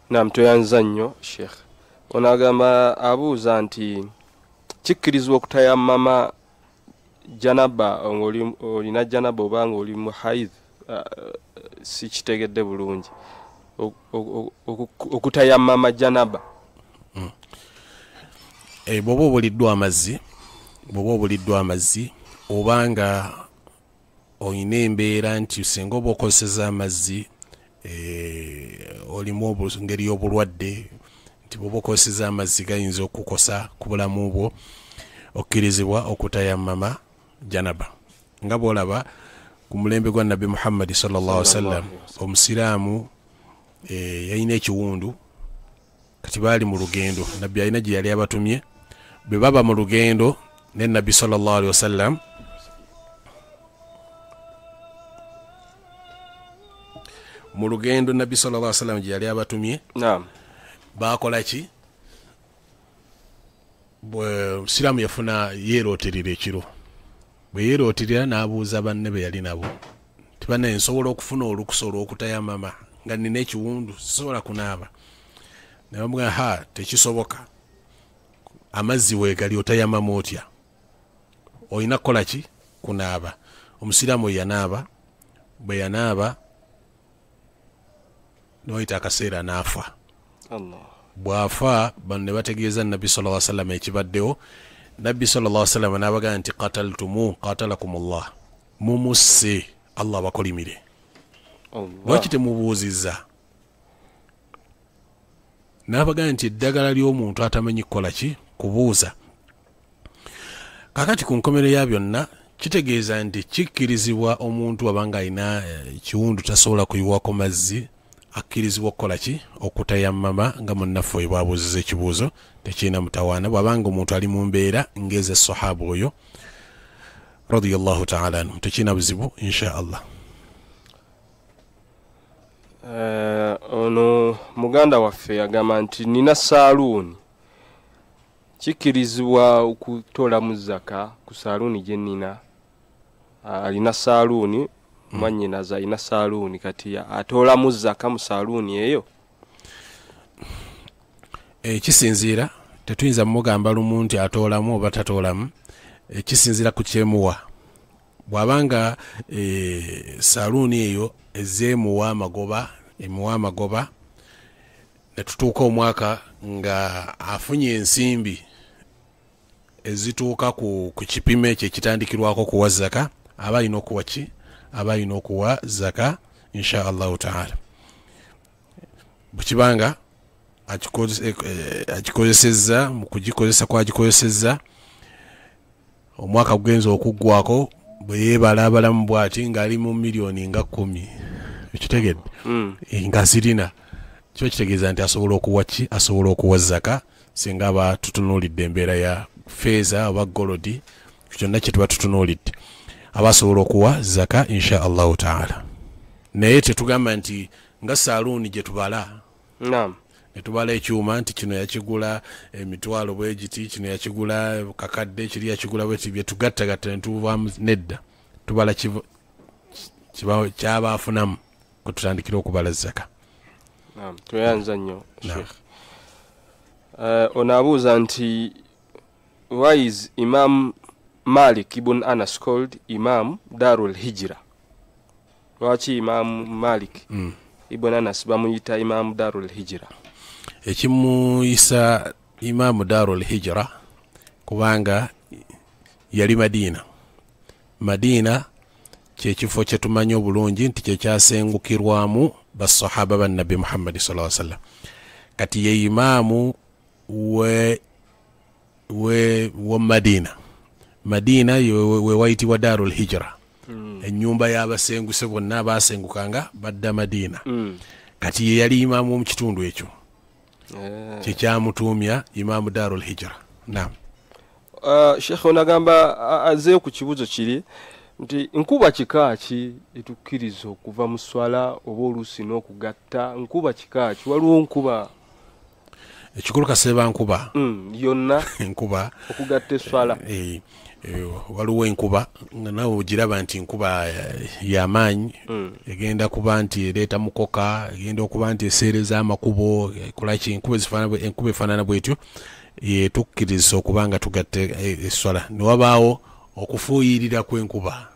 Naam, toyanza nnyo Sheikh. Ono agamba, abuuza nti kikkirizibwa okutayammama janaba ng'olina janaba oba ng'oli mu haidh? Si kitegedde bulungi. Okutayammama janaba. Bw'oba obuliddwa amazzi, bw'oba obuliddwa amazzi obanga olina embeera nti singa oba okozeseza amazzi, olimu ngeri y'obulwadde nti bw'oba okozeseza amazzi gayinza okukosa ku bulamu bwo, okkirizibwa okutayammama janaba. Nga bw'olaba ku mulembe gwa Nabbi Muhammadi sallallahu alaihi wasallam, omusiraamu yalina ekiwundu, kati baali mu lugendo, Nabbi alina gye yali abatumye. Bwe baba mu lugendo ne Nabbi sallallahu alaihi wasallam, mu lugendo Nabbi sallallahu alaihi wasallam gye yali abatumye, naam, baakola ki? Bwe musiraamu yafuna yeerooterera ekiro, bwe yeerooterera n'abuuza banne be yali nabo nti bannaye nsobola okufuna olukusa olw'okutayamama nga nnina ekiwundu, sisobola kunaaba. Ne bamugamba, ha, tekisoboka, amazzi weegali otayamama otya, olina kukola ki, kunaaba. Omusiraamu oyo yanaaba, bwe yanaaba newayita akaseera n'afa. Bw'afa bano ne bategeeza Nabbi sallallahu alaihi wasallam ekibaddewo. Nabbi sallallahu alaihi wasallam n'abagamba nti qataltumu qatalakumullah, mumusse, Allah abakolimire. Lwaki temubuuzizza? N'abagamba nti eddagala ly'omuntu atamanyi kukola ki, kubuuza. Kakati ku nkomerero ya byonna kitegeeza nti kikkirizibwa omuntu abanga alina ekiwundu tasobola kuyiwako mazzi, akkirizibwa okukola ki, okutayammama nga munnaffe oyo bw'abuuziza ekibuuzo, tekirina mutawaana bw'abanga omuntu ali mu mbeera ng'eza sahaba oyo radiyallahu ta'ala anhu, tekirina buzibu insha Allah. Ono muganda waffe agamba nti nina saaluuni, kikkirizibwa okutoolamu zaka ku saaluuni gye nnina? Alina saaluuni, mwannyinaze alina saaluuni, kati atoolamu zaka mu saaluuni eyo? Kisinziira, tetuyinza mugamba lumu nti atoolamu oba tatoolamu, kisinziira ku kyemuwa. Bw'abanga saaluuni eyo ezzeemuwa amagoba, emuwa amagoba, ne tutuuka omwaka nga afunye ensimbi ezituuka ku kipimo ekyo ekitandikirwako kuwa zaka, aba alina okuwa ki, aba alina okuwa zaka insha Allahu ta'ala. Bwe kibanga akikozesezza mu kugikozesa kwagikozesezza, omwaka gugenza okuggwako bwe yeebala abalamu bw'ati ng'ali mu miliyoni nga 10, ekitegedde, nga zirina, kiba kitegeeza nti asobola okuwa ki, asobola okuwa zaka singa aba tutunuulidde embeera ya feeza oba golodi, kyonna kye tuba tutunuulidde, aba asobola okuwa zaka insha Allahu ta'ala. Naye tetugamba nti nga saaluuni gye tubala, naam, ne tubala ekyuma nti kino yakigula emitwalo bwe giti, kino yakigula kakadde, kiri yakigula bwe bye tugattagatta ne tuvaamu, nedda, tubala kyaba afunamu kwe tutandikira okubala zaka. Naam, toyanza nnyo Sheikh. Ono abuuza nti Why is Imam Malik ibn Anas called Imam Darul Hijra? Lwaki Imam Malik ibn Anas bamuyita Imam Darul Hijra? Ekimuyisa Imam Darul Hijra kubanga yali Madina. Madina kyekifo kyetumanyi obulungi nti kyekyasengukirwamu basahaba ba Nabbi Muhammad sallallahu alaihi wasallam. Kati ye imamu we Madina. Madina we wayitibwa Darul Hijra. Ennyumba y'abasenguse bonna baasengukanga badda Madina. Kati ye yali imamu mu kitundu ekyo. Kyekyamutuumya Imamu Darul Hijra. Naam. Sheikh onagamba azeeyo ku kibuuzo kiri nti nkuba kika ki etukkiriza okuva mu swala oba oluusi n'okugatta? Nkuba kika ki? Waliwo nkuba ekikulu kaseeba nkuba yonna nkuba okugatta eswala. Waliwo enkuba nga naawe ogiraba nti nkuba y'amaanyi, egenda kuba nti ereeta mukoka, egenda okuba nti eseereza amakubo, ekolaki, enkuba efaanana bwetyo yetukkiriza okuba nga tugatta eswala. Ne wabaawo okufuuyirira kw'enkuba.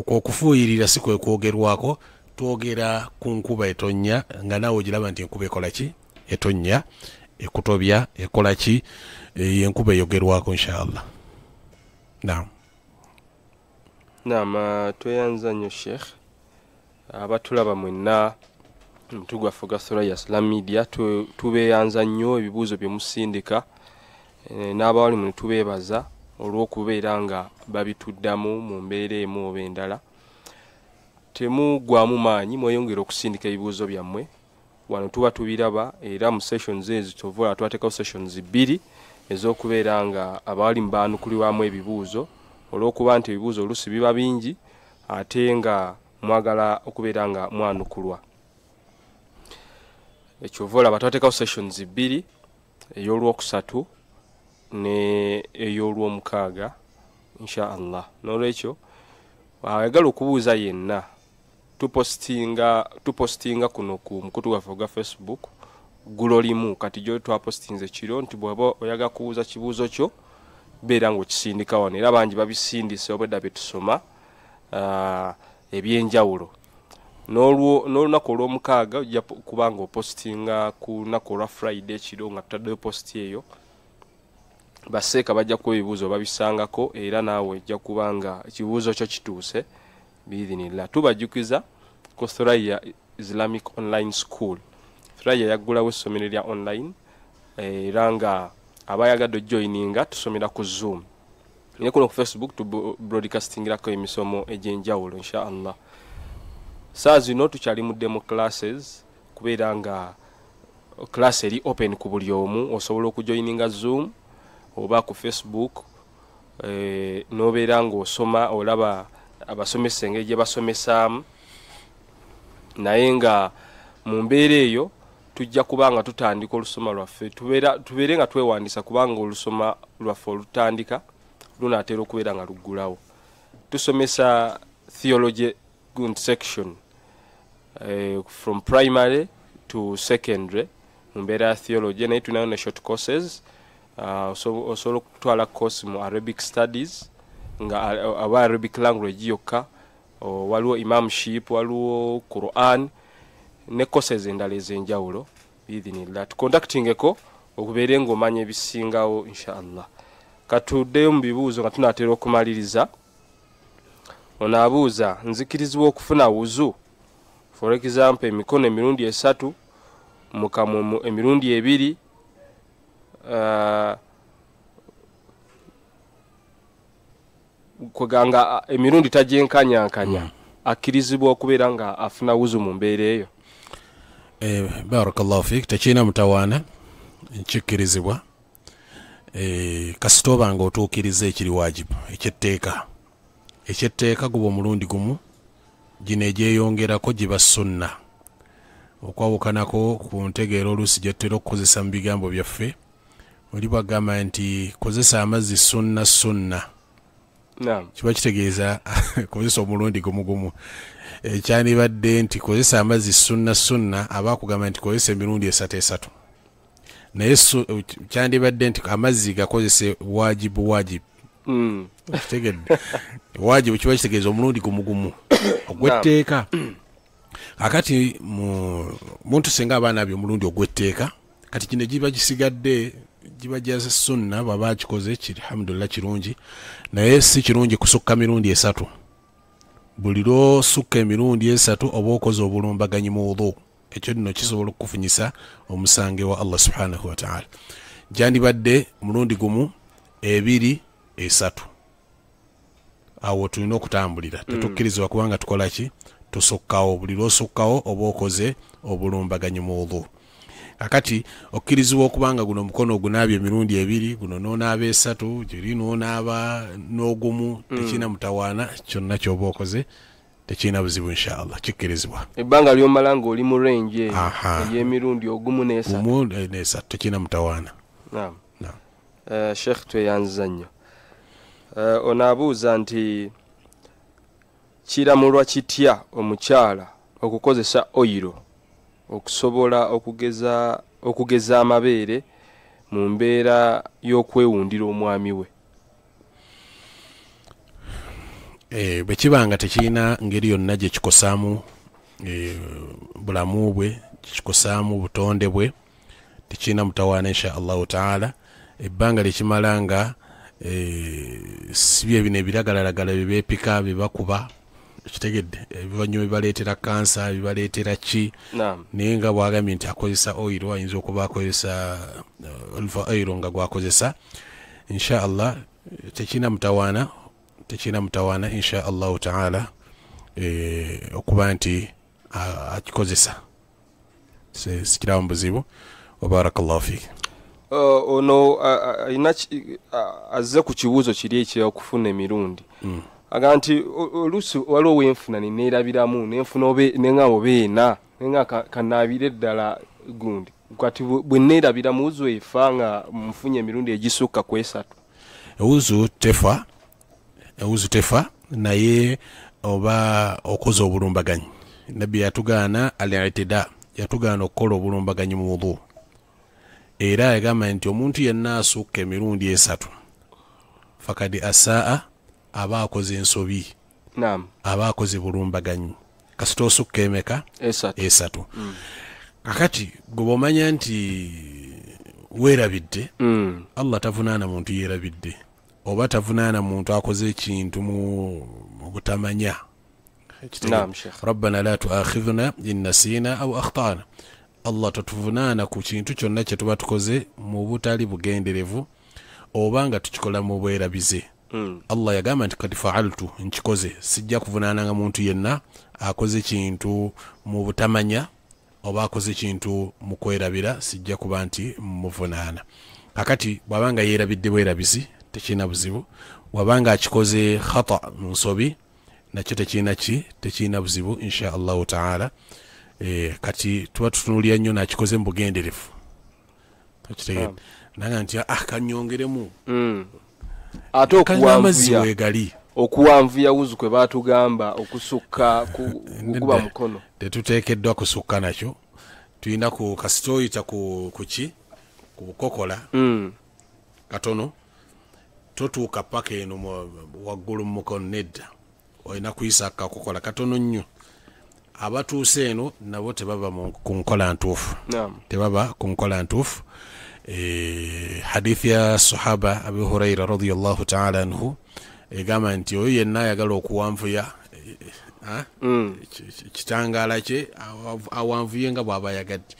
Okufuuyirira si kwe kwogerwako, twogera ku nkuba etonnya nga naawe ogiraba nti enkuba ekola ki? Etonnya, ekutobya, ekola ki? Enkuba eyogerwako inshallah. Naam. Naam, tweyanza nnyo Sheikh. Abatulaba mwenna omutu gwaffe ogwa Thuraya Islam Media, tubeeyanza nnyo ebibuuzo bye musindika, n'abawalimu ne tubeebaza olw'okubeera nga babituddamu mu mbeera emu oba endala. Temuggwamu maanyi, mweyongere okusindika ebibuuzo byammwe. Wano tuba tubiraba era mu sessions ezo kyova twateekawo sessions 2 ez'okubeera nga abawalimu baanukulibwamu ebibuuzo, olw'okuba nti ebibuuzo oluusi biba bingi ate nga mwagala okubeera nga mwanukulwa. Ekyova olaba twateekawo sessions 2, ey'olwokusatu ne ey'olwomukaaga insha Allah. N'olwekyo ayagala okubuuza yenna tupostinga kuno ku mukutu gwaffe ogwa Facebook ggulo limu. Kati gyo twapostinze kiro nti bw'oba oyagala kubuuza kibuuzo kyo beera ng'okisindika wano, era bangi babisindise obwedda bye tusoma ebyenjawulo. N'olunaku olwomukaaga ojja kuba ng'opostinga ku lunaku olwa Friday ekiro nga tutaddeyo posti eyo, baseeka bajja kuwa ebibuuzo babisangako era naawe ojja kuba nga ekibuuzo kyo kituuse biidhinillah. Tubajjukiza ku Thuraya Islamic Online School. Thuraya yaggulawo essomero lya online era nga abayagadde ojoininga tusomera ku Zoom. Ne kuno ku Facebook tu broadcastingirako emisomo egy'enjawulo insha Allah. Saa zino tukyali mu demo classes, kubeera nga class eri open ku buli omu, osobola okujoininga Zoom oba ku Facebook, n'obeera ng'osoma olaba abasomesa engeri gye basomesaamu. Naye nga mu mbeera eyo tujja kuba nga tutandika olusoma lwaffe, tubeere nga twewandiisa kubanga olusoma lwaffe olutandika lunaatera okubeera nga luggulawo. Tusomesa theology section from primary to secondary mu mbeera ya theology, naye tulinayo ne short courses. Osobola okutwala course mu Arabic studies nga aba Arabic language yokka, waliwo imamship, waliwo Quran ne courses endala ez'enjawulo biidhinillah. Tucontactingeko okubeere ng'omanya ebisingawo insha Allah. Katuddeyo mu bibuuzo nga tunaatera okumaliriza. Ono abuuza, nzikirizibwa okufuna wuzu, for example emikono emirundi 3, mukamwa emirundi 2, kweganga emirundi tagyenkanyankanya, akkirizibwa okubeera nga afuna wuzu mu mbeera eyo? Barakallahu fik, tekirina mutawaana, nkikkirizibwa. Kasita oba nga otuukiriza ekiri wajibu ekyetteeka. Ekyetteeka guba omulundi gumu, gino egyeyongerako giba sunna. Okwawukanako ku ntegeera oluusi gye tutera okukozesa mu bigambo byaffe, oli bw'agamba nti kozesa amazzi sunna sunna, kiba kitegeeza kozesa omulundi gumu gumu. Ekyandibadde nti kozesa amazzi sunna sunna, aba akugamba nti kozesa emirundi 3 3. Naye kyandibadde nti amazzi gakozese wajibu wajibu. Kitegedde? Wajibu kiba kitegeeza omulundi gumugumu ogw'etteeka. Akati muntu singa abaana bye omulundi ogw'etteeka, kati kino giba gisigadde giba gya sunna, baba akikoze alhamdulillah kirungi, naye si kirungi kusukka mirundi 3. Buli lw'osukka emirundi 3 oba okoze obulumbaganyi mu wudhu. Ekyo nno kisobola okukufunyisa omusange wa Allah subhanahu wa ta'ala. Gyandibadde mulundi gumu, 2, 3. Awo tulina okutambulira. Tetukkirizibwa kubanga tukola ki? Tusukkawo. Buli lw'osukkawo oba okoze obulumbaganyi mu wudhu. Kakati okkirizibwa okubanga guno omukono ogunaabye emirundi 2, guno n'onaaba 3, giri n'onaaba n'ogumu, tekirina mutawaana, kyonna ky'oba okoze tekirina buzibu inshaallah, kikkirizibwa. Ebbanga ly'omala ng'oli mu range ey'emirundi ogumu n'esatu. Gumu n'esatu, tekirina mutawaana. Naam. Sheikh tweyanziza nnyo. Ono abuuza nti kiramulwa kitya omukyala okukozesa oyiro okusobola okugeza amabeere mu mbeera y'okwewundira omwami we? Bwe kiba nga tekirina ngeri yonna gye kikosaamu bulamu bwe, kikosaamu butonde bwe, tekirina mutawaana insha Allahu taala. Ebbanga lyekimala nga si bye bino ebiragalalagala bye beepika bye bakuba, kitegedde, ebivannyuma bibaleetera kansa, bibaleetera ki. Naye nga bw'agambye nti akozesa oyiro, ayinza okuba akozesa olive oil nga gwakozesa, insha Allah tekirina mutawaana, tekirina mutawaana insha Allahu taala okuba nti akikozesa, sikirawo buzibu. Wa barakallahu fiik. Ono azze ku kibuuzo kiri ekyokufuna emirundi. Aga nti oluusi waliwo wenfuna neneerabiramu nenfuna nenga oba ena nenga kanaabire ddala gundi, kati bwe neerabiramu wuzu efa nga nfunye emirundi egisukka ku 3? Ewuzu tefa, ewuzu tefa, naye oba okoze obulumbaganyi. Nabbi yatugaana al-i'tida, yatugaana okukola obulumbaganyi mu wudhu. Era yagamba nti omuntu yenna asukka emirundi 3 fakadi asaa, aba akoze ensobi. Naam. Aba akoze bulumbaganyi. Kasita osukka emeka? 3. Kakati gwe bw'omanya nti weerabidde, Allah tavunaana muntu yeerabidde, oba tavunaana muntu akoze ekintu mu butamanya. Naam, Sheikh. Rabbana la tuakhidhna in nasina aw akhtana. Allah tatuvunaana ku kintu kyonna kye tuba tukoze mu butali bugenderevu oba nga tukikola mu bwerabize. Allah yagamba nti kati fa'altu, nkikoze, sijja kuvunaananga muntu yenna akoze kintu mu butamanya oba akoze kintu mu kwerabira, sijja kuba nti muvunaana. Kakati bw'abanga yeerabidde bwerabizi tekirina buzibu, bw'abanga akikoze khata mu nsobi nakyo tekirina ki, tekirina buzibu insha Allahu taala. Kati tuba tutunuulira nnyo n'akikoze mu bugenderevu. Okitegeera? Nanga nti kanyongeremu. Ate okuwanvuya okuwanvuya wuzu kwe baatugamba okusukka kukuba mukono, tetuteekeddwa kusukka nakyo. Tulina ku kasita oyita ku ki, ku bukokola katono, totuuka paka eno waggulu mu mukono, nedda, olina kuyisa akakokola katono nnyo. Abatuuse eno nabo tebaba ku nkola ntuufu, tebaba ku nkola ntuufu. Hadithi ya sahaba Abu Huraira radhiyallahu ta'ala anhu egamba nti oyo yenna ayagala okuwanvuya kitangaala kye awanvuye nga bw'aba ayagadde.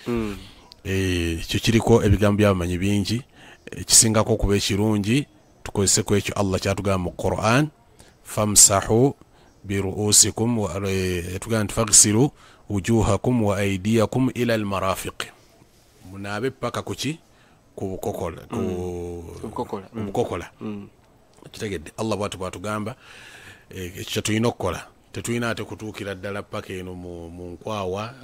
Ekyo kiriko ebigambo by'abamanyi bingi. Ekisingako okuba ekirungi tukozese ku ekyo Allah kyatugamba mu Quran, famsahu biruusikum yatugamba nti faghsilu wujuhakum wa aydiyakum ila almarafiq, munaabe paka kuki, ku bukokola, ku bukokola. Kitegedde? Allah bw'atyo bw'atugamba ekyo kye tulina okukola. Tetulina ate kutuukira ddala paka eno mu nkwawa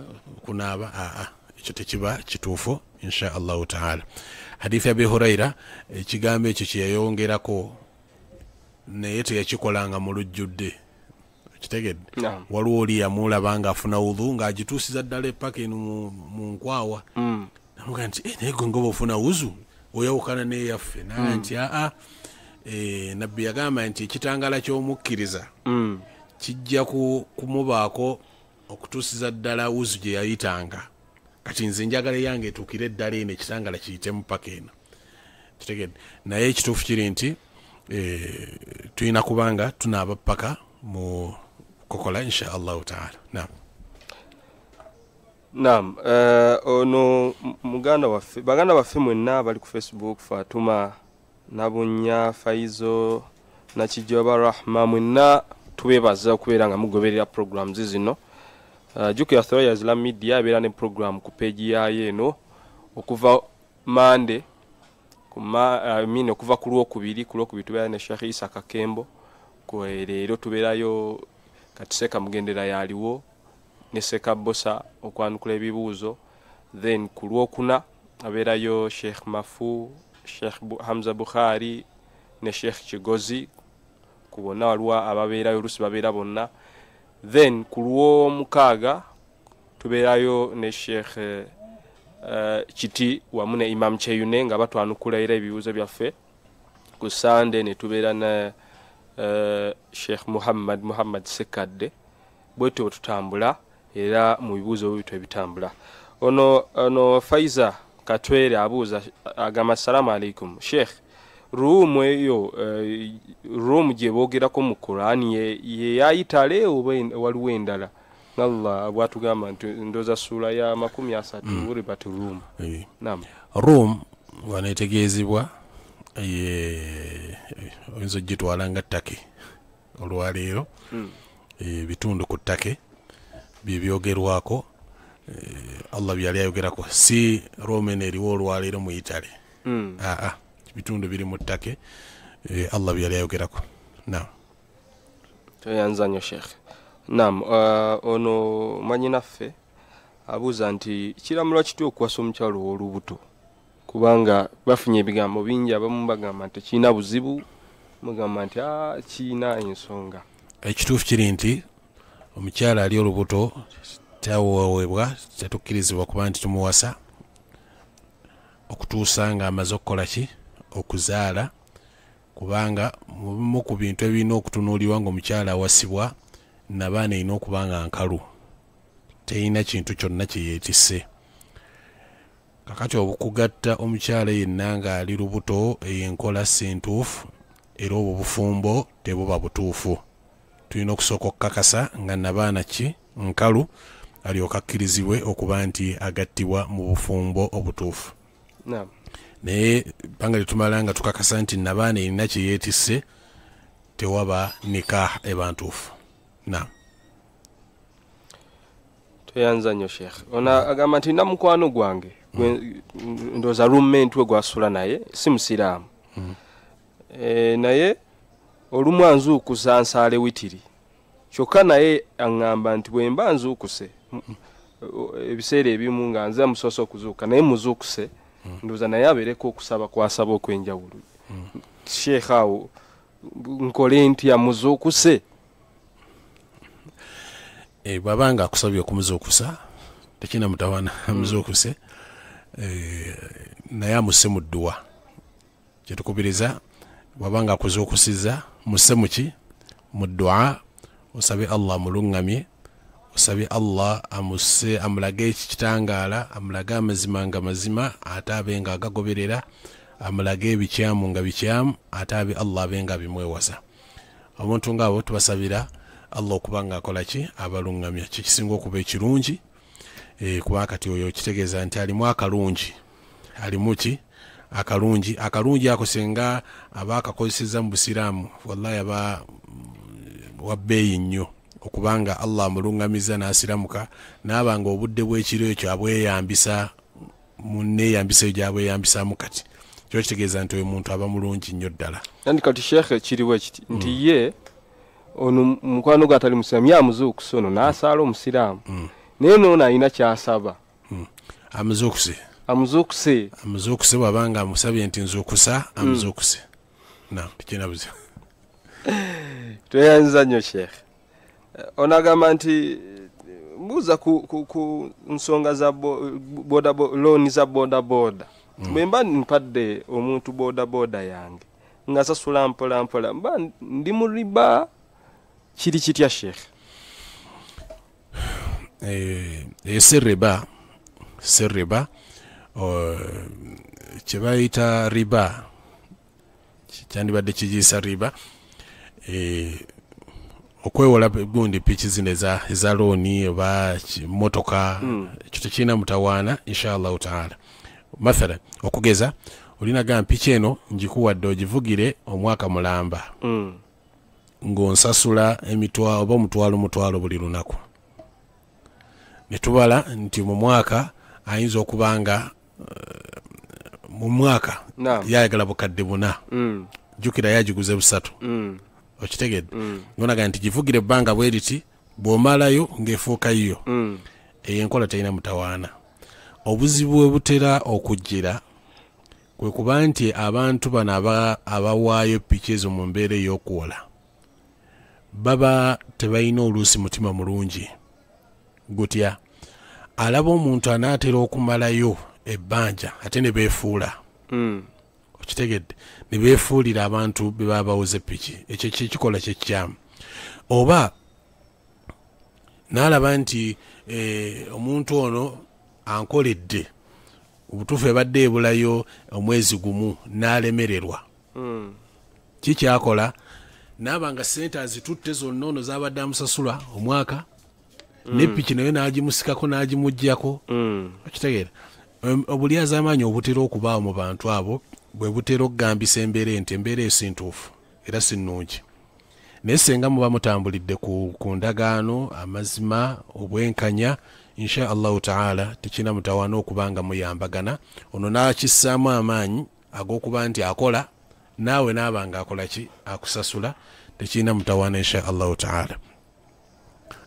kunaaba, aa, ekyo tekiba kituufu insha Allahu taala. Hadithi ya Abi Huraira ekigambo ekyo kye yayongerako naye teyakikolanga mu lujjudde. Kitegedde? Waliwo oli yamulaba ng'afuna wudhu ng'agituusiza ddala epaka eno mu nkwawa. Amuga nti naye gwe nga bw'ofuna wuzu oyawukana n'eyaffe. Naye nti aa, Nabbi yagamba nti ekitangala ky'omukkiriza kijja kumubaako okutuusiza ddala wuzu gye yayitanga. Kati nze njagala eyange etuukire eddala eno, ekitangala kiyitemu paka eno. Kitegedde? Naye ekituufu kiri nti tulina kubanga tunaaba paka mu kokola insha Allahu taala. Naam. Naam, ono muganda waffe, baganda baffe mwenna bali ku Facebook, Fatuma Nabunya, Faizo Nakijoba, Rahma, mwenna tubebaza okubeera nga mugoberera programs zino. Jjukira Thuraya Islam Media ebeera ne program ku page yaayo eno okuva Mande okuva ku Lwokubiri. Ku Lwokubiri tubeera ne Sheikh Isa Kakembo, ku leero tubeerayo kati Seka Mugendera yaliwo ne Seka Bosa okwanukula ebibuuzo. Then ku Lwokuna abeerayo Sheikh Mafu, Sheikh Hamza Bukhari ne Sheikh Kigozi. Ku bonna waliwo ababeerayo, oluusi babeera bonna. Then ku Lwomukaaga tubeerayo ne Sheikh Kiti wamu ne Imam Cheyune nga batwanukula era ebibuuzo byaffe. Ku Sande ne tubeera ne Sheikh Muhammad Sekadde. Bwetyo tutambula era mu bibuuzo bito ebitambula. Ono Faiza Katwere abuuza, agamba assalamu alaikum Sheikh, ruumu eyo ruumu gye boogerako mu Qur'an ye yayitale oba waliwo endala? Allah bwatugamba nti ndoza sura ya 30 uribat Rum. Naam. Rum wanategeezebwa oyinza ogitwala nga ttake olwaleero. Ebitundu ku ttake byebyogerwako, Allah byali ayogerako, si Rome eno eriwo olwaleero mu Italy. Aa, bitundu biri mu ttake, Allah byali ayogerako. Naam. Toyanza nnyo Sheikh. Naam, ono mwannyinaffe abuuza nti kiramulwa kitya okuwasa omukyalo ow'olubuto, kubanga bafunye ebigambo bingi, abamu bagamba nti kirina buzibu, mugamba nti kirina ensonga. Ekituufu kiri nti omukyala ali olubuto tawoowebwa, tetukkirizibwa kuba nti tumuwasa okutuusa ng'amaze okukola ki, okuzaala, kubanga mubimu ku bintu ebirina okutunuulirwa ng'omukyala awasibwa, nabaana erina okuba nga nkalu, terina kintu kyonna kye yeetisse. Kakati obukugatta omukyala yenna ng'ali lubuto, eyo enkola si ntuufu, era obwo bufumbo tebuba butuufu. Tulina okusooka okukakasa nga nabaana ki nkalu, alyoke akkirizibwe okuba nti agattibwa mu bufumbo obutuufu. Naam. Naye ebbanga lyetumala nga tukakasa nti nabaana erina kye yeetisse, tewaba nikah eba ntuufu. Naam. Toyanza nnyo Sheikh. Ono agamba nti namukwano gwange ndowooza roommate we gwasula naye si musiraamu. Naye olumu anzuukusa nsaale witiri, kyokka naye aŋŋamba nti bwe mba nzuukuse ebiseera ebimu nga nze musoose okuzuuka, naye muzuukuse, ndowooza naye abeereko okusaba kwasaba okw'enjawulo. Sheikh, awo nkole ntya, muzuukuse? Bw'aba nga akusabye okumuzuukusa tekina mutawaana, amuzuukuse, naye amusse mu dduwa. Kyetukubiriza, bw'aba nga akuzuukusiza musse muki, mu dduwa, osabe Allah amuluŋŋamye, osabe Allah amusse, amulage ekitangaala, amulage amazima nga mazima ate abe nga agagoberera, amulage ebikyamu nga bikyamu ate abe Allah abe nga abimwewaza. Omuntu ng'abo tubasabira Allah okuba nga akola ki, abaluŋŋamya, kikisinga okuba ekirungi. Kuba kati oyo kitegeeza nti alimu akalungi, alimu ki akalungi, akalungi ako singa aba akakozesezza mu busiraamu, wallahi aba wa bbeeyi nnyo, okubanga Allah amuluŋŋamiza n'asiramuka, n'aba nga obudde bw'ekiro ekyo abweyambisa mu nneeyambisa eyo gy'abweyambisaamu kati. Kyo kitegeeza nti oyo muntu aba mulungi nnyo ddala. Nandi kati Sheikh kiriwo ekiti nti ye ono mukwano gwe atali musiraamu ye amuzuukuse ono n'asaala omusiraamu, naye noono alina ky'asaba. Amuzuukuse. Amuzuukuse. Amuzuukuse bw'aba nga amusabye nti nzuukusa, amuzuukuse. Naam, tekirina buzibu. Tweyanza nnyo Sheikh. Ono agamba nti Mbuuza ku nsonga za boda loan za boda boda. Bwe mba mpadde omuntu boda boda yange nga sasula mpola mpola, mba ndi mu riba, kiri kitya Sheikh? Si riba. Kye bayita riba, kyandibadde kigiisa riba, okwewola gundi piki zino eza looni oba motoka, ekyo tekirina mutawaana inshallahu taala. Mathalan, okugeza olina gamba piki eno ngikuwadde ogivugire omwaka mulamba ng'onsasula emitwalo oba omutwalo mutwalo buli lunaku, ne tubala nti mu mwaka ayinza okuba nga mu mwaka yayagala 4,000. Jjukira yagiguze 3,000. Okitegedde? Ngonaga nti givugire ebbanga bwe riti, bw'omalayo ng'efuuka yiyo. Eyo enkola terina mutawaana. Obuzibu bwe butera okujjira kwe kuba nti abantu bano abawaayo piki ezo mu mbeera ey'okuwola baba tebalina oluusi mutima mulungi. Gutya? Alaba omuntu anaatera okumalayo ebbanja ate ne beefuula. Okitegedde? Ne beefuulira abantu be baba bawoze piki. Ekyo kyekikola kyekikyamu. Oba n'alaba nti omuntu ono ankoledde, obutuufu ebadde ebulayo omwezi gumu, n'alemererwa. Kikyakola n'aba nga ssente azitutte zonna ono z'abadde amusasula omwaka, ne piki nayo n'agimusikako n'agimuggyako. Okitegeera? Obulyazaamaanyi obutera okubaawo mu bantu abo bwe butera okugambisa embeera nti embeera eyo si ntuufu era si nnungi. Naye senga muba mutambulidde ku ndagaano, amazima, obwenkanya, insha allahu taala tekirina mutawaana okuba nga muyambagana. Ono n'akissaamu amaanyi ag'okuba nti akola, naawe naaba nga akola ki, akusasula, tekirina mutawaana insha allahu taala.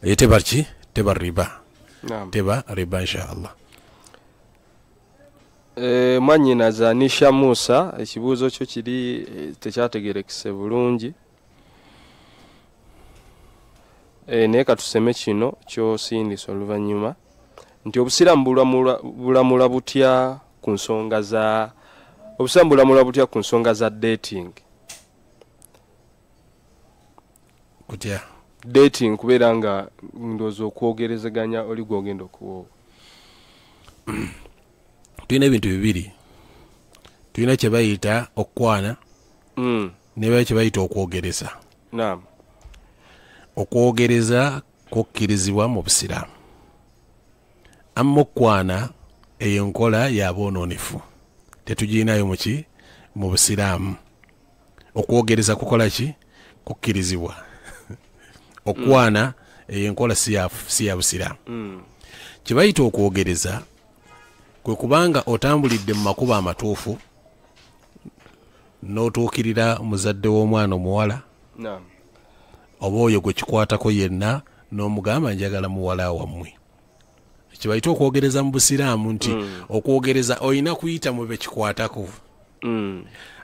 Eyo teba ki? Teba riba. Teba riba insha allah. Mwannyinaze Anisha Musa, ekibuuzo kyo kiri tekyategerekese bulungi, naye katuseme kino kyosindisa oluvannyuma nti obusiraamu bulamula butya ku nsonga za obusiraamu bulamula butya ku nsonga za dating? Kutya? Dating kubeera nga ndowooza okwogerezeganya oli gw'ogenda okuwoowa. Tulina ebintu bibiri. Tulina kye bayita okukwana ne kye bayita okwogereza. Okwogereza kukkirizibwa mu busiraamu, amma okukwana eyo nkola y'aboonoonefu, tetugirinayo muki mu busiraamu. Okwogereza kukola ki? Kukkirizibwa. Okukwana eyo enkola si ya busiraamu. Kye bayita okwogereza kwe kubanga otambulidde mu makubo amatuufu n'otuukirira muzadde w'omwana omuwala oba oyo gwe kikwatako yenna n'omugamba njagala muwala wammwe. Kibayita okwogereza mu busiraamu nti okwogereza olina kuyita mu bekikwatako.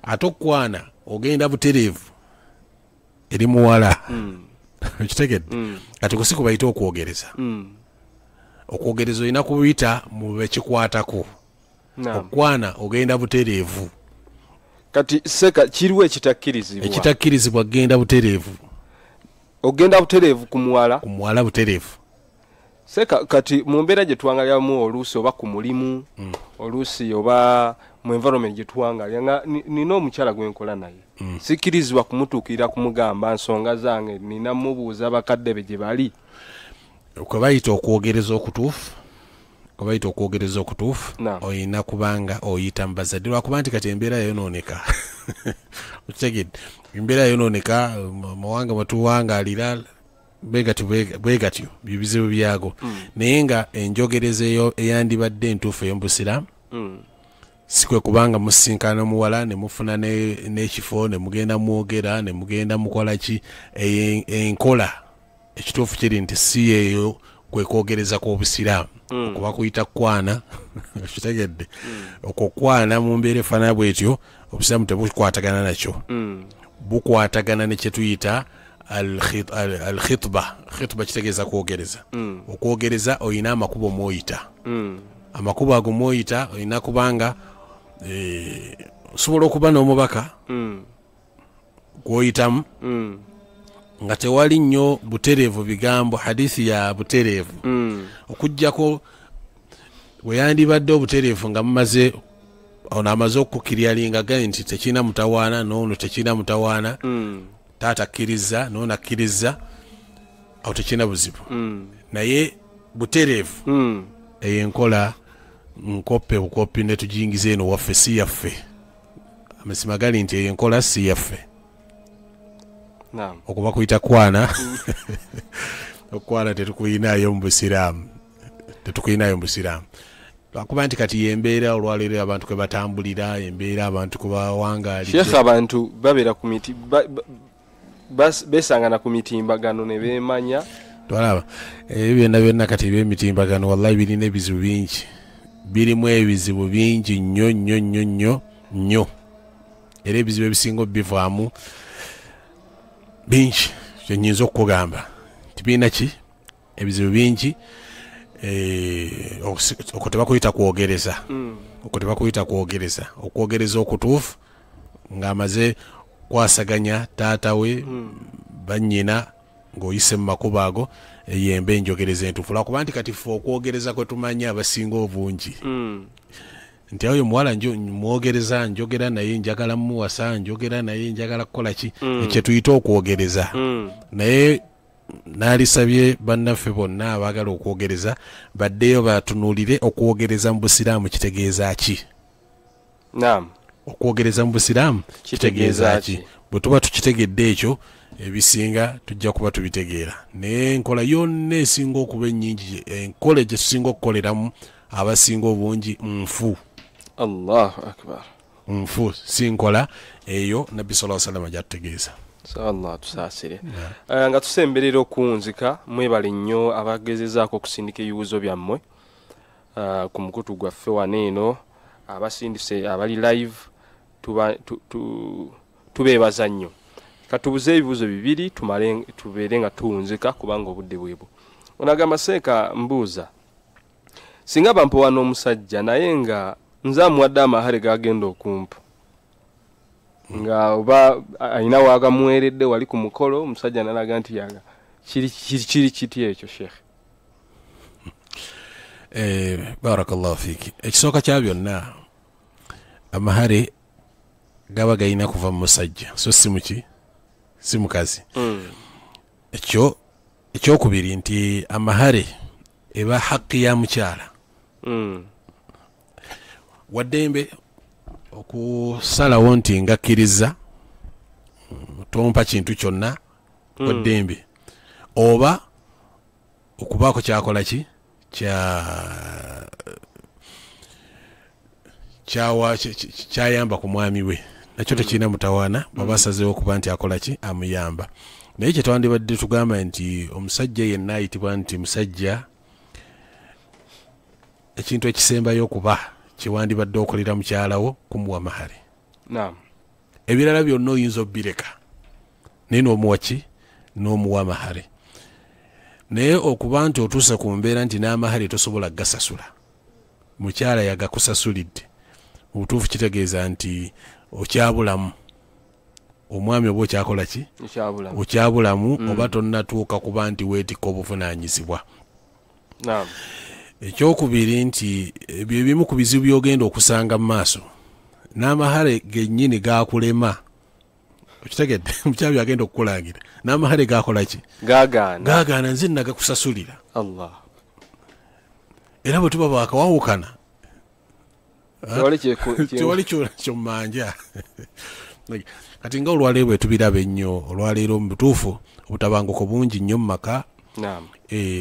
Ate okukwana ogenda butereevu eri muwala. Okitegedde? Kati kusi kubayita okwogereza. Okwogereza olina kuyita mu bekikwatako. Okukwana ogenda butereevu. Kati seka kiriwo ekitakkirizibwa? Ekitakkirizibwa genda butereevu. Ogenda butereevu ku muwala? Ku muwala butereevu. Seka kati mu mbeera gye tuwangaliramu oluusi oba ku mulimu, oluusi oba mu environment gye tuwangalira, nga nina omukyala gwe nkola naye, sikkirizibwa kumutuukirira kumugamba nsonga zange, nina mubuuza bakadde be gye bali? Kwe bayita okwogereza okutuufu, kwe bayita okwogereza okutuufu, olina kubanga oyita mu bazadde, lwakuba nti kati embeera yayonooneka. Okitegedde? Embeera yayonooneka mawanga mwetuwangaalira bwe gatyo bizibu byago. Naye nga enjogereza eyo eyandibadde entuufu ey'omu si kwe kubanga musisinkana omuwala ne mufuna n'ekifo ne mugenda mwogera ne mugenda mukola ki, enkola ekituufu kiri nti si eyo kwe kwogereza kw'obusiraamu. Okuba kuyita kukwana. Okitegedde? Okwo kwana mu mbeera efaanana bwetyo obusiraamu tebukwatagana nakyo. Bukwatagana ne kye tuyita alkhitba. Khitba kitegeeza kwogereza. Okwogereza oyina amakubo mwoyita. Amakubo ago mwoyita oyina kubanga osobola okuba n'omubaka gwoyitamu nga tewali nnyo butereevu bigambo, hadithi ya butereevu. Okuggyako weyandibadde obutereevu nga mumaze ono amaze okukiryalinga gaye nti tekirina mutawaana n'ono tekirina mutawaana, taata akkiriza n'ono akkiriza, awo tekirina buzibu. Naye butereevu eyo enkola nkoppe bukopi ne tugiyingiza eno waffe si yaffe. Amazima gali nti eyo enkola si yaffe. Okuba kuyita kwana okwana tetukuyinaayo mu busiraamu, tetukuyinaayo mu busiraamu. Lwakuba nti kati yembeera olwaleero abantu kwe batambulira, embeera abantu kwe bawangaalidde. Sheikh, abantu babeera ku miti besangana ku mitimbagano ne beemanya. Twalaba ebyo byonna byonna kati eby'emitimbagano wallahi birina ebizibu bingi, birimu ebizibu bingi nnyo nnyo nnyo nnyo nnyo, era ebizibu ebisinga obivaamu bingi. Kyenyinza okukugamba nti birina ki ebizibu bingi. Okwo tebakuyita kwogereza, okwo tebakuyita kwogereza. Okwogereza okutuufu ng'amaze kwasaganya taata we, bannyina, ng'oyise mu makubo ago, eyo emba enjogereza entuufu. Lwakuba nti kati ffe okwogereza kwe tumanyi abasinga obungi nti oyo muwala mwogereza, njogera naye njagala muwasa, njogera naye njagala kukola ki, ekyo tuyita okwogereza. Naye naalisabye bannaffe bonna abaagala okwogereza baddeyo batunuulire okwogereza mu busiraamu kitegeeza ki. Naam. Okwogereza mu busiraamu kitegeeza ki? Bwe tuba tukitegedde ekyo, ebisinga tujja kuba tubitegeera. Naye enkola yonna esinga okuba ennyingi, enkola gye tusinga okukoleramu abasinga obungi nfu. Allahu akbar. Nfu si nkola eyo Nabbi sallallahu alaihi wasallam gyatutegeeza. Allah tusaasire. Nga tusemberera okuwunzika, mwebale nnyo abagezezaako okusindika ebibuuzo byammwe ku mukutu gwaffe wano eno, abasindise abali live tubeebaza nnyo. Katubuze ebibuuzo bibiri tumale tubeere nga tuwunzika kubanga obudde bwebwo. Onagamba seeka mbuuza, singa bampowa n'omusajja naye nga nze amuwadde amahale gagenda okumpa, nga oba alina wagamuweeredde wali ku mukolo, omusajja nalaga nti yaga kiri kiti ekyo Sheikh? Barakallahu fiki. Ekisooka kya byonna, amahale gaba galina kuva mu musajja so si muki, si mukazi. Ekyo ekyokubiri nti amahale eba haki ya mukyala. Waddembe okusalawo nti ngakkiriza tompa kintu kyonna, waddembe oba okubaako kyakola ki kyayamba ku mwami we, nakyo tekirina mutawaana bw'aba asazeewo okuba nti akola ki amuyamba. Naye kye twandibadde tugamba nti omusajja yenna ayitibwa nti musajja, ekintu ekisembayo okuba kyewandibadde okolera mukyalawo kumuwa mahale. Naam. Ebirala byonna oyinza obbireka, naye n'omuwa ki? N'omuwa mahale. Naye okuba nti otuuse ku mbeera nti n'amahale tosobola kugasasula, mukyala yagakusasulidde, mu butuufu kitegeeza nti okyabulamu omwami oba okyakola ki? Okyabulamu, oba tonnatuuka kuba nti weetikka obuvunaanyizibwa. Naam. Ekyokubiri nti ebyo ebimu ku bizibu by'ogenda okusanga mu maaso, n'amahale gennyini gaakulema. Okitegedde? Mukyala byagenda okukulangira n'amahale gaakola ki? Gaagaana. Gaagaana, nze nagakusasulira. Allah. Era bwe tuba baakawawukana tewali kyommanja. Kati nga olwaleero bwe tubiraba ennyo, olwaleero mu butuufu obutabanguko bungi nnyo mu maka. Naam.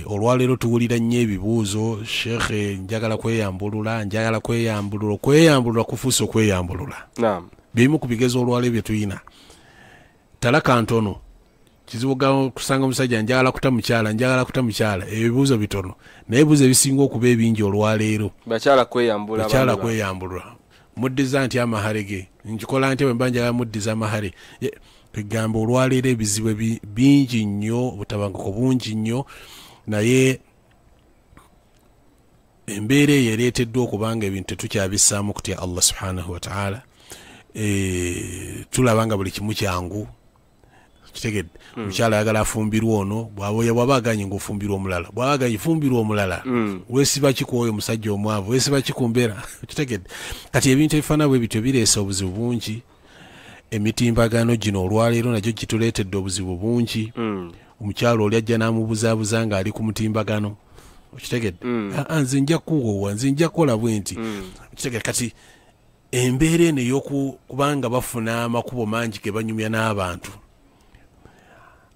Olwaleero tuwulira nnyo ebibuuzo, Sheikh njagala kweyambulula, njagala kweyambulula. Okweyambulula kufuuse okweyambulula. Naam. Bimu ku bigezo olwaleero bye tuyina. Talaka ntono, kizibu kusanga omusajja njagala kuta mukyala, njagala kuta mukyala, ebibuuzo bitono. Naye ebibuuzo ebisinga okuba ebingi olwaleero bakyala kweyambula, bakyala kweyambulula. Muddiza nti amahale ge, nkikola ntya bwe mba njagala muddiza amahale? Kwegamba olwaleero ebizibu bingi nnyo, obutabanguko bungi nnyo, naye embeera eyo ereeteddwa okubanga ebintu tetukyabissaamu kutya Allah subhanahu wa ta'ala. Tulaba nga buli kimu kyangu, kitegedde. Omukyala ayagala afumbirwa ono, bw'aba aganye ng'ofumbirwa omulala, bw'aba aganye fumbirwa omulala, weesiba ki ku oyo omusajja omwavu, weesiba ki ku mbeera, kitegedde. Kati ebintu ebifaanana bwe bityo bireese obuzibu bungi. Emitimbagano gino olwaleero nagyo gituleetedde obuzibu bungi. Omukyala oli ajja n'amubuzaabuza ng'ali ku mutimbagano, okitegedde. Nze nja kuwoowa, nze nja kukola bwe nti, okitegedde. Kati embeera eno ey'okubanga bafuna amakubo mangi ge banyumya n'abantu,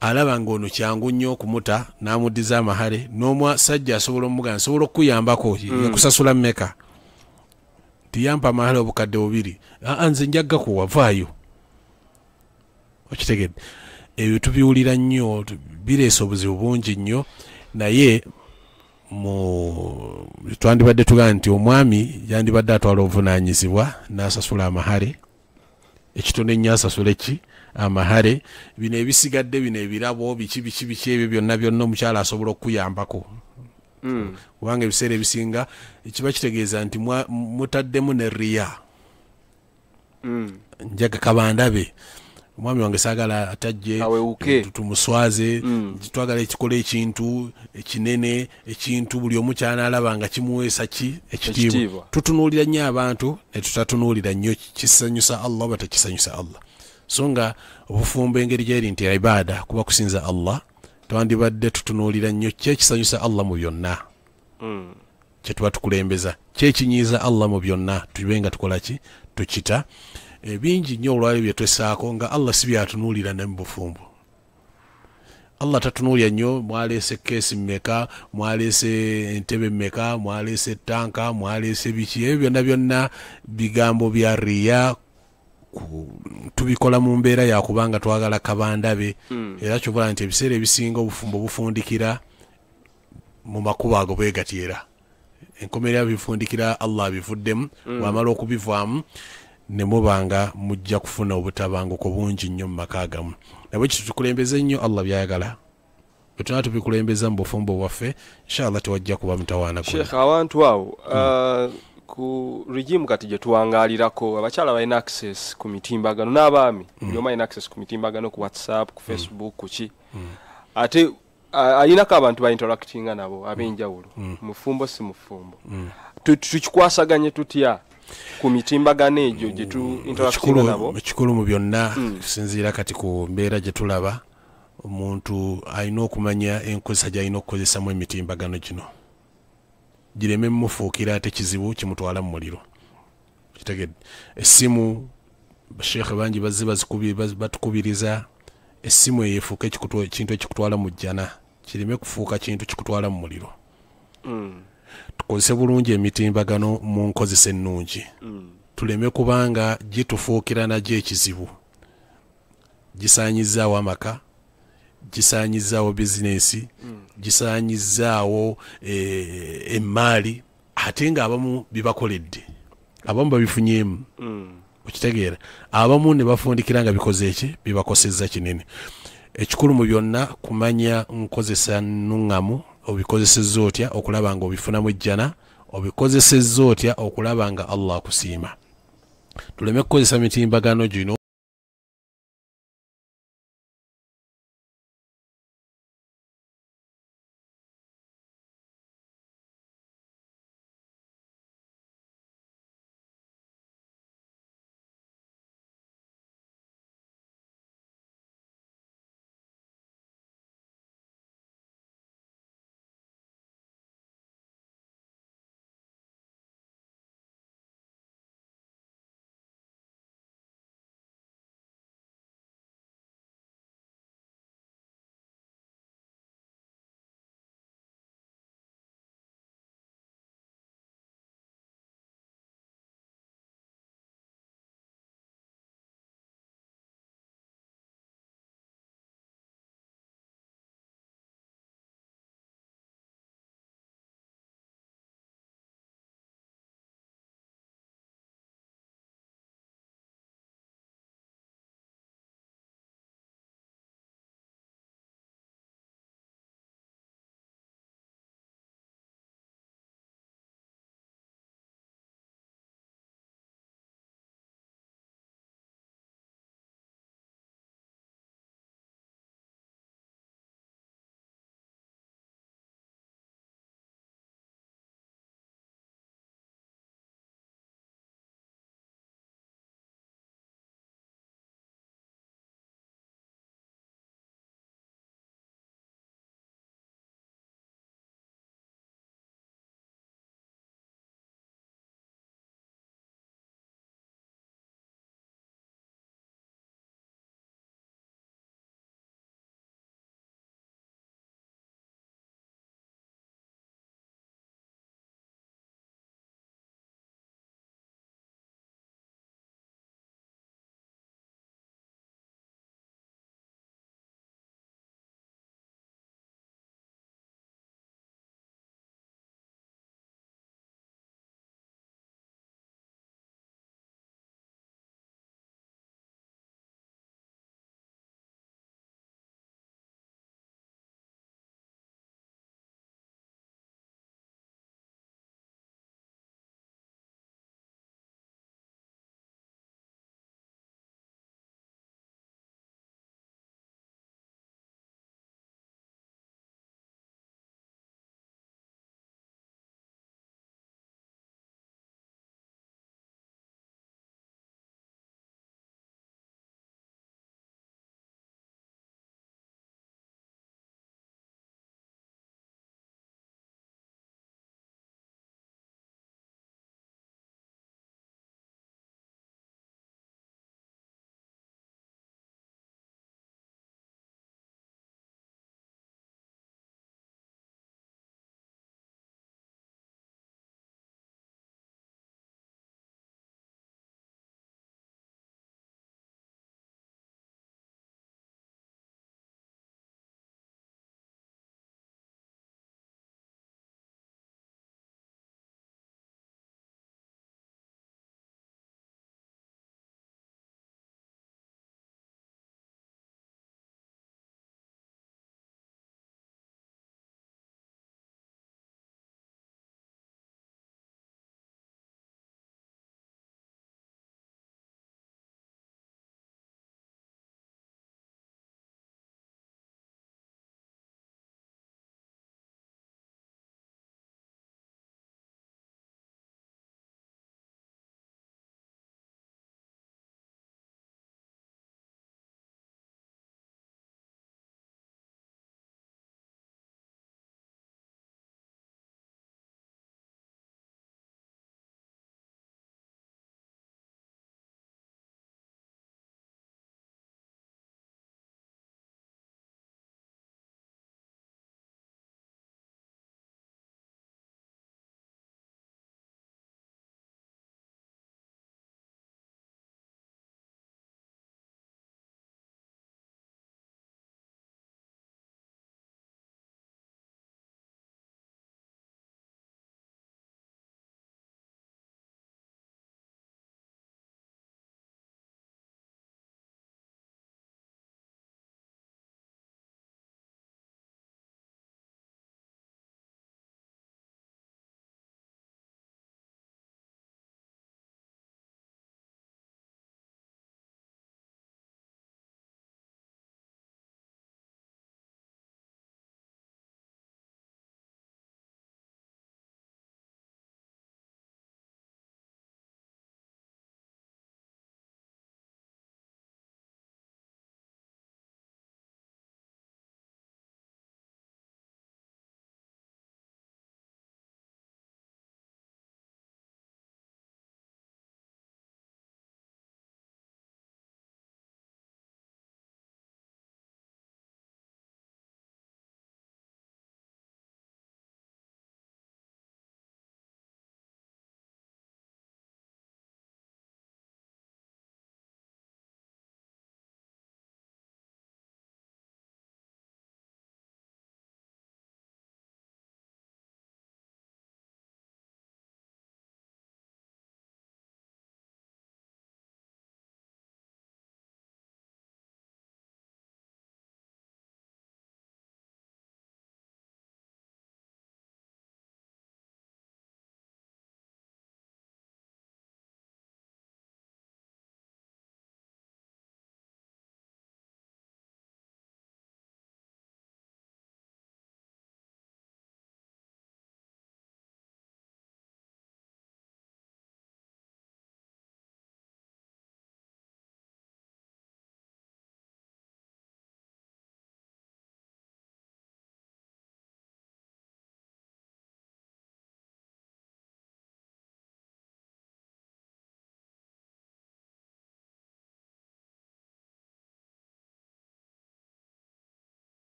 alaba ng'ono kyangu nnyo okumuta n'amuddiza amahale, n'omusajja asobola omugamba nsobola okukuyambako, yakusasula mmeka, tiyampa amahale obukadde 2, nze nja kugakuwa, vaayo, okitegedde. Ebyo tubiwulira nnyo, bireese obuzibu bungi nnyo. Naye twandibadde tugamba nti omwami yandibadde atwala obuvunaanyizibwa n'asasula amahale, ekitono ennyo asasule ki amahale, bino ebisigadde bino ebirabo biki biki biki ebyo byonna byonna omukyala asobola okukuyambako. Kubanga ebiseera ebisinga kiba kitegeeza nti mutaddemu ne riya. Njaga kabandabe omwami wange saagala atajje tumuswaze, twagala ekikola ekintu ekinene, ekintu buli omu ky'anaalaba nga kimuweesa ki ekitiibwa. Tutunuulira nnyo abantu ne tutatunuulira nnyo kisanyusa Allah oba tekisanyusa Allah. So nga obufumbo engeri gyeri nti ibaada kuba kusinza Allah, twandibadde tutunuulira nnyo ki ekisanyusa Allah mu byonna, kye tuba tukulembeza, ki ekinyiiza Allah mu byonna, tube nga tukola ki tukita. Bingi nnyo olwaleero bye twessaako nga Allah si byatunuulira ne mu bufumbo. Allah tatunuulira nnyo mwaleese keesi mmeka, mwaleese entebe mmeka, mwaleese ettanka, mwaleese biki, ebyo byonna byonna bigambo bya riya, tubikola mu mbeera ya kubanga twagala kabandabe. Era ky'obola nti ebiseera ebisinga obufumbo bufundikira mu makubo ago bwe gati, era enkomerero bifundikira Allah abivuddemu, bw'amala okubivaamu ne mubanga mujja kufuna obutabanguko bungi nnyo mu maka agamu. Nabwe kityo tukulembeze nnyo Allah by'ayagala, bwe tunaba tubikulembeza mu bufumbo bwaffe inshallah tewajja kuba mutawaana. Sheikh, awantu awo ku regime kati gye tuwangaalirako abakyala balina access ku mitimbagano n'abaami, buli omu alina access ku mitimbagano, ku WhatsApp, ku Facebook, ku ki, ate alinako abantu ba interactinga nabo ab'enjawulo, mufumbo si mufumbo. Tukikwasaganye tutya ku mitimbagano egyo gye tu interactinga nabo? Ekikulu mu byonna kusinziira kati ku mbeera gye tulaba, omuntu alina okumanya enkozesa gy'alina okukozesamu emitimbagano gino, gireme mumufuukira ate kizibu kimutwala mu muliro. Kitegedde. Essimu basheekhe bangi bazze batukubiriza essimu eyo efuuke ekintu ekikutwala mu jjana, kireme kufuuka kintu kikutwala mu muliro. Tukozese bulungi emitimbagano mu nkozesa ennungi, tuleme kubanga gitufuukira nagyo ekizibu, gisaanyizaawo amaka, gisaanyizaawo bizinensi, gisaanyizaawo emmaali, ate ng'abamu bibakoledde, abamu babifunyeemu, okitegeera, abamu ne bafundikira nga bikoze eki bibakosezza kinene. Ekikulu mu byonna kumanya nkozesa nnuŋŋamu, obikozesezza otya okulaba nga obifunamu ejjana, obikozesezza otya okulaba nga Allah akusiima. Tuleme kukozesa mitimbagano gino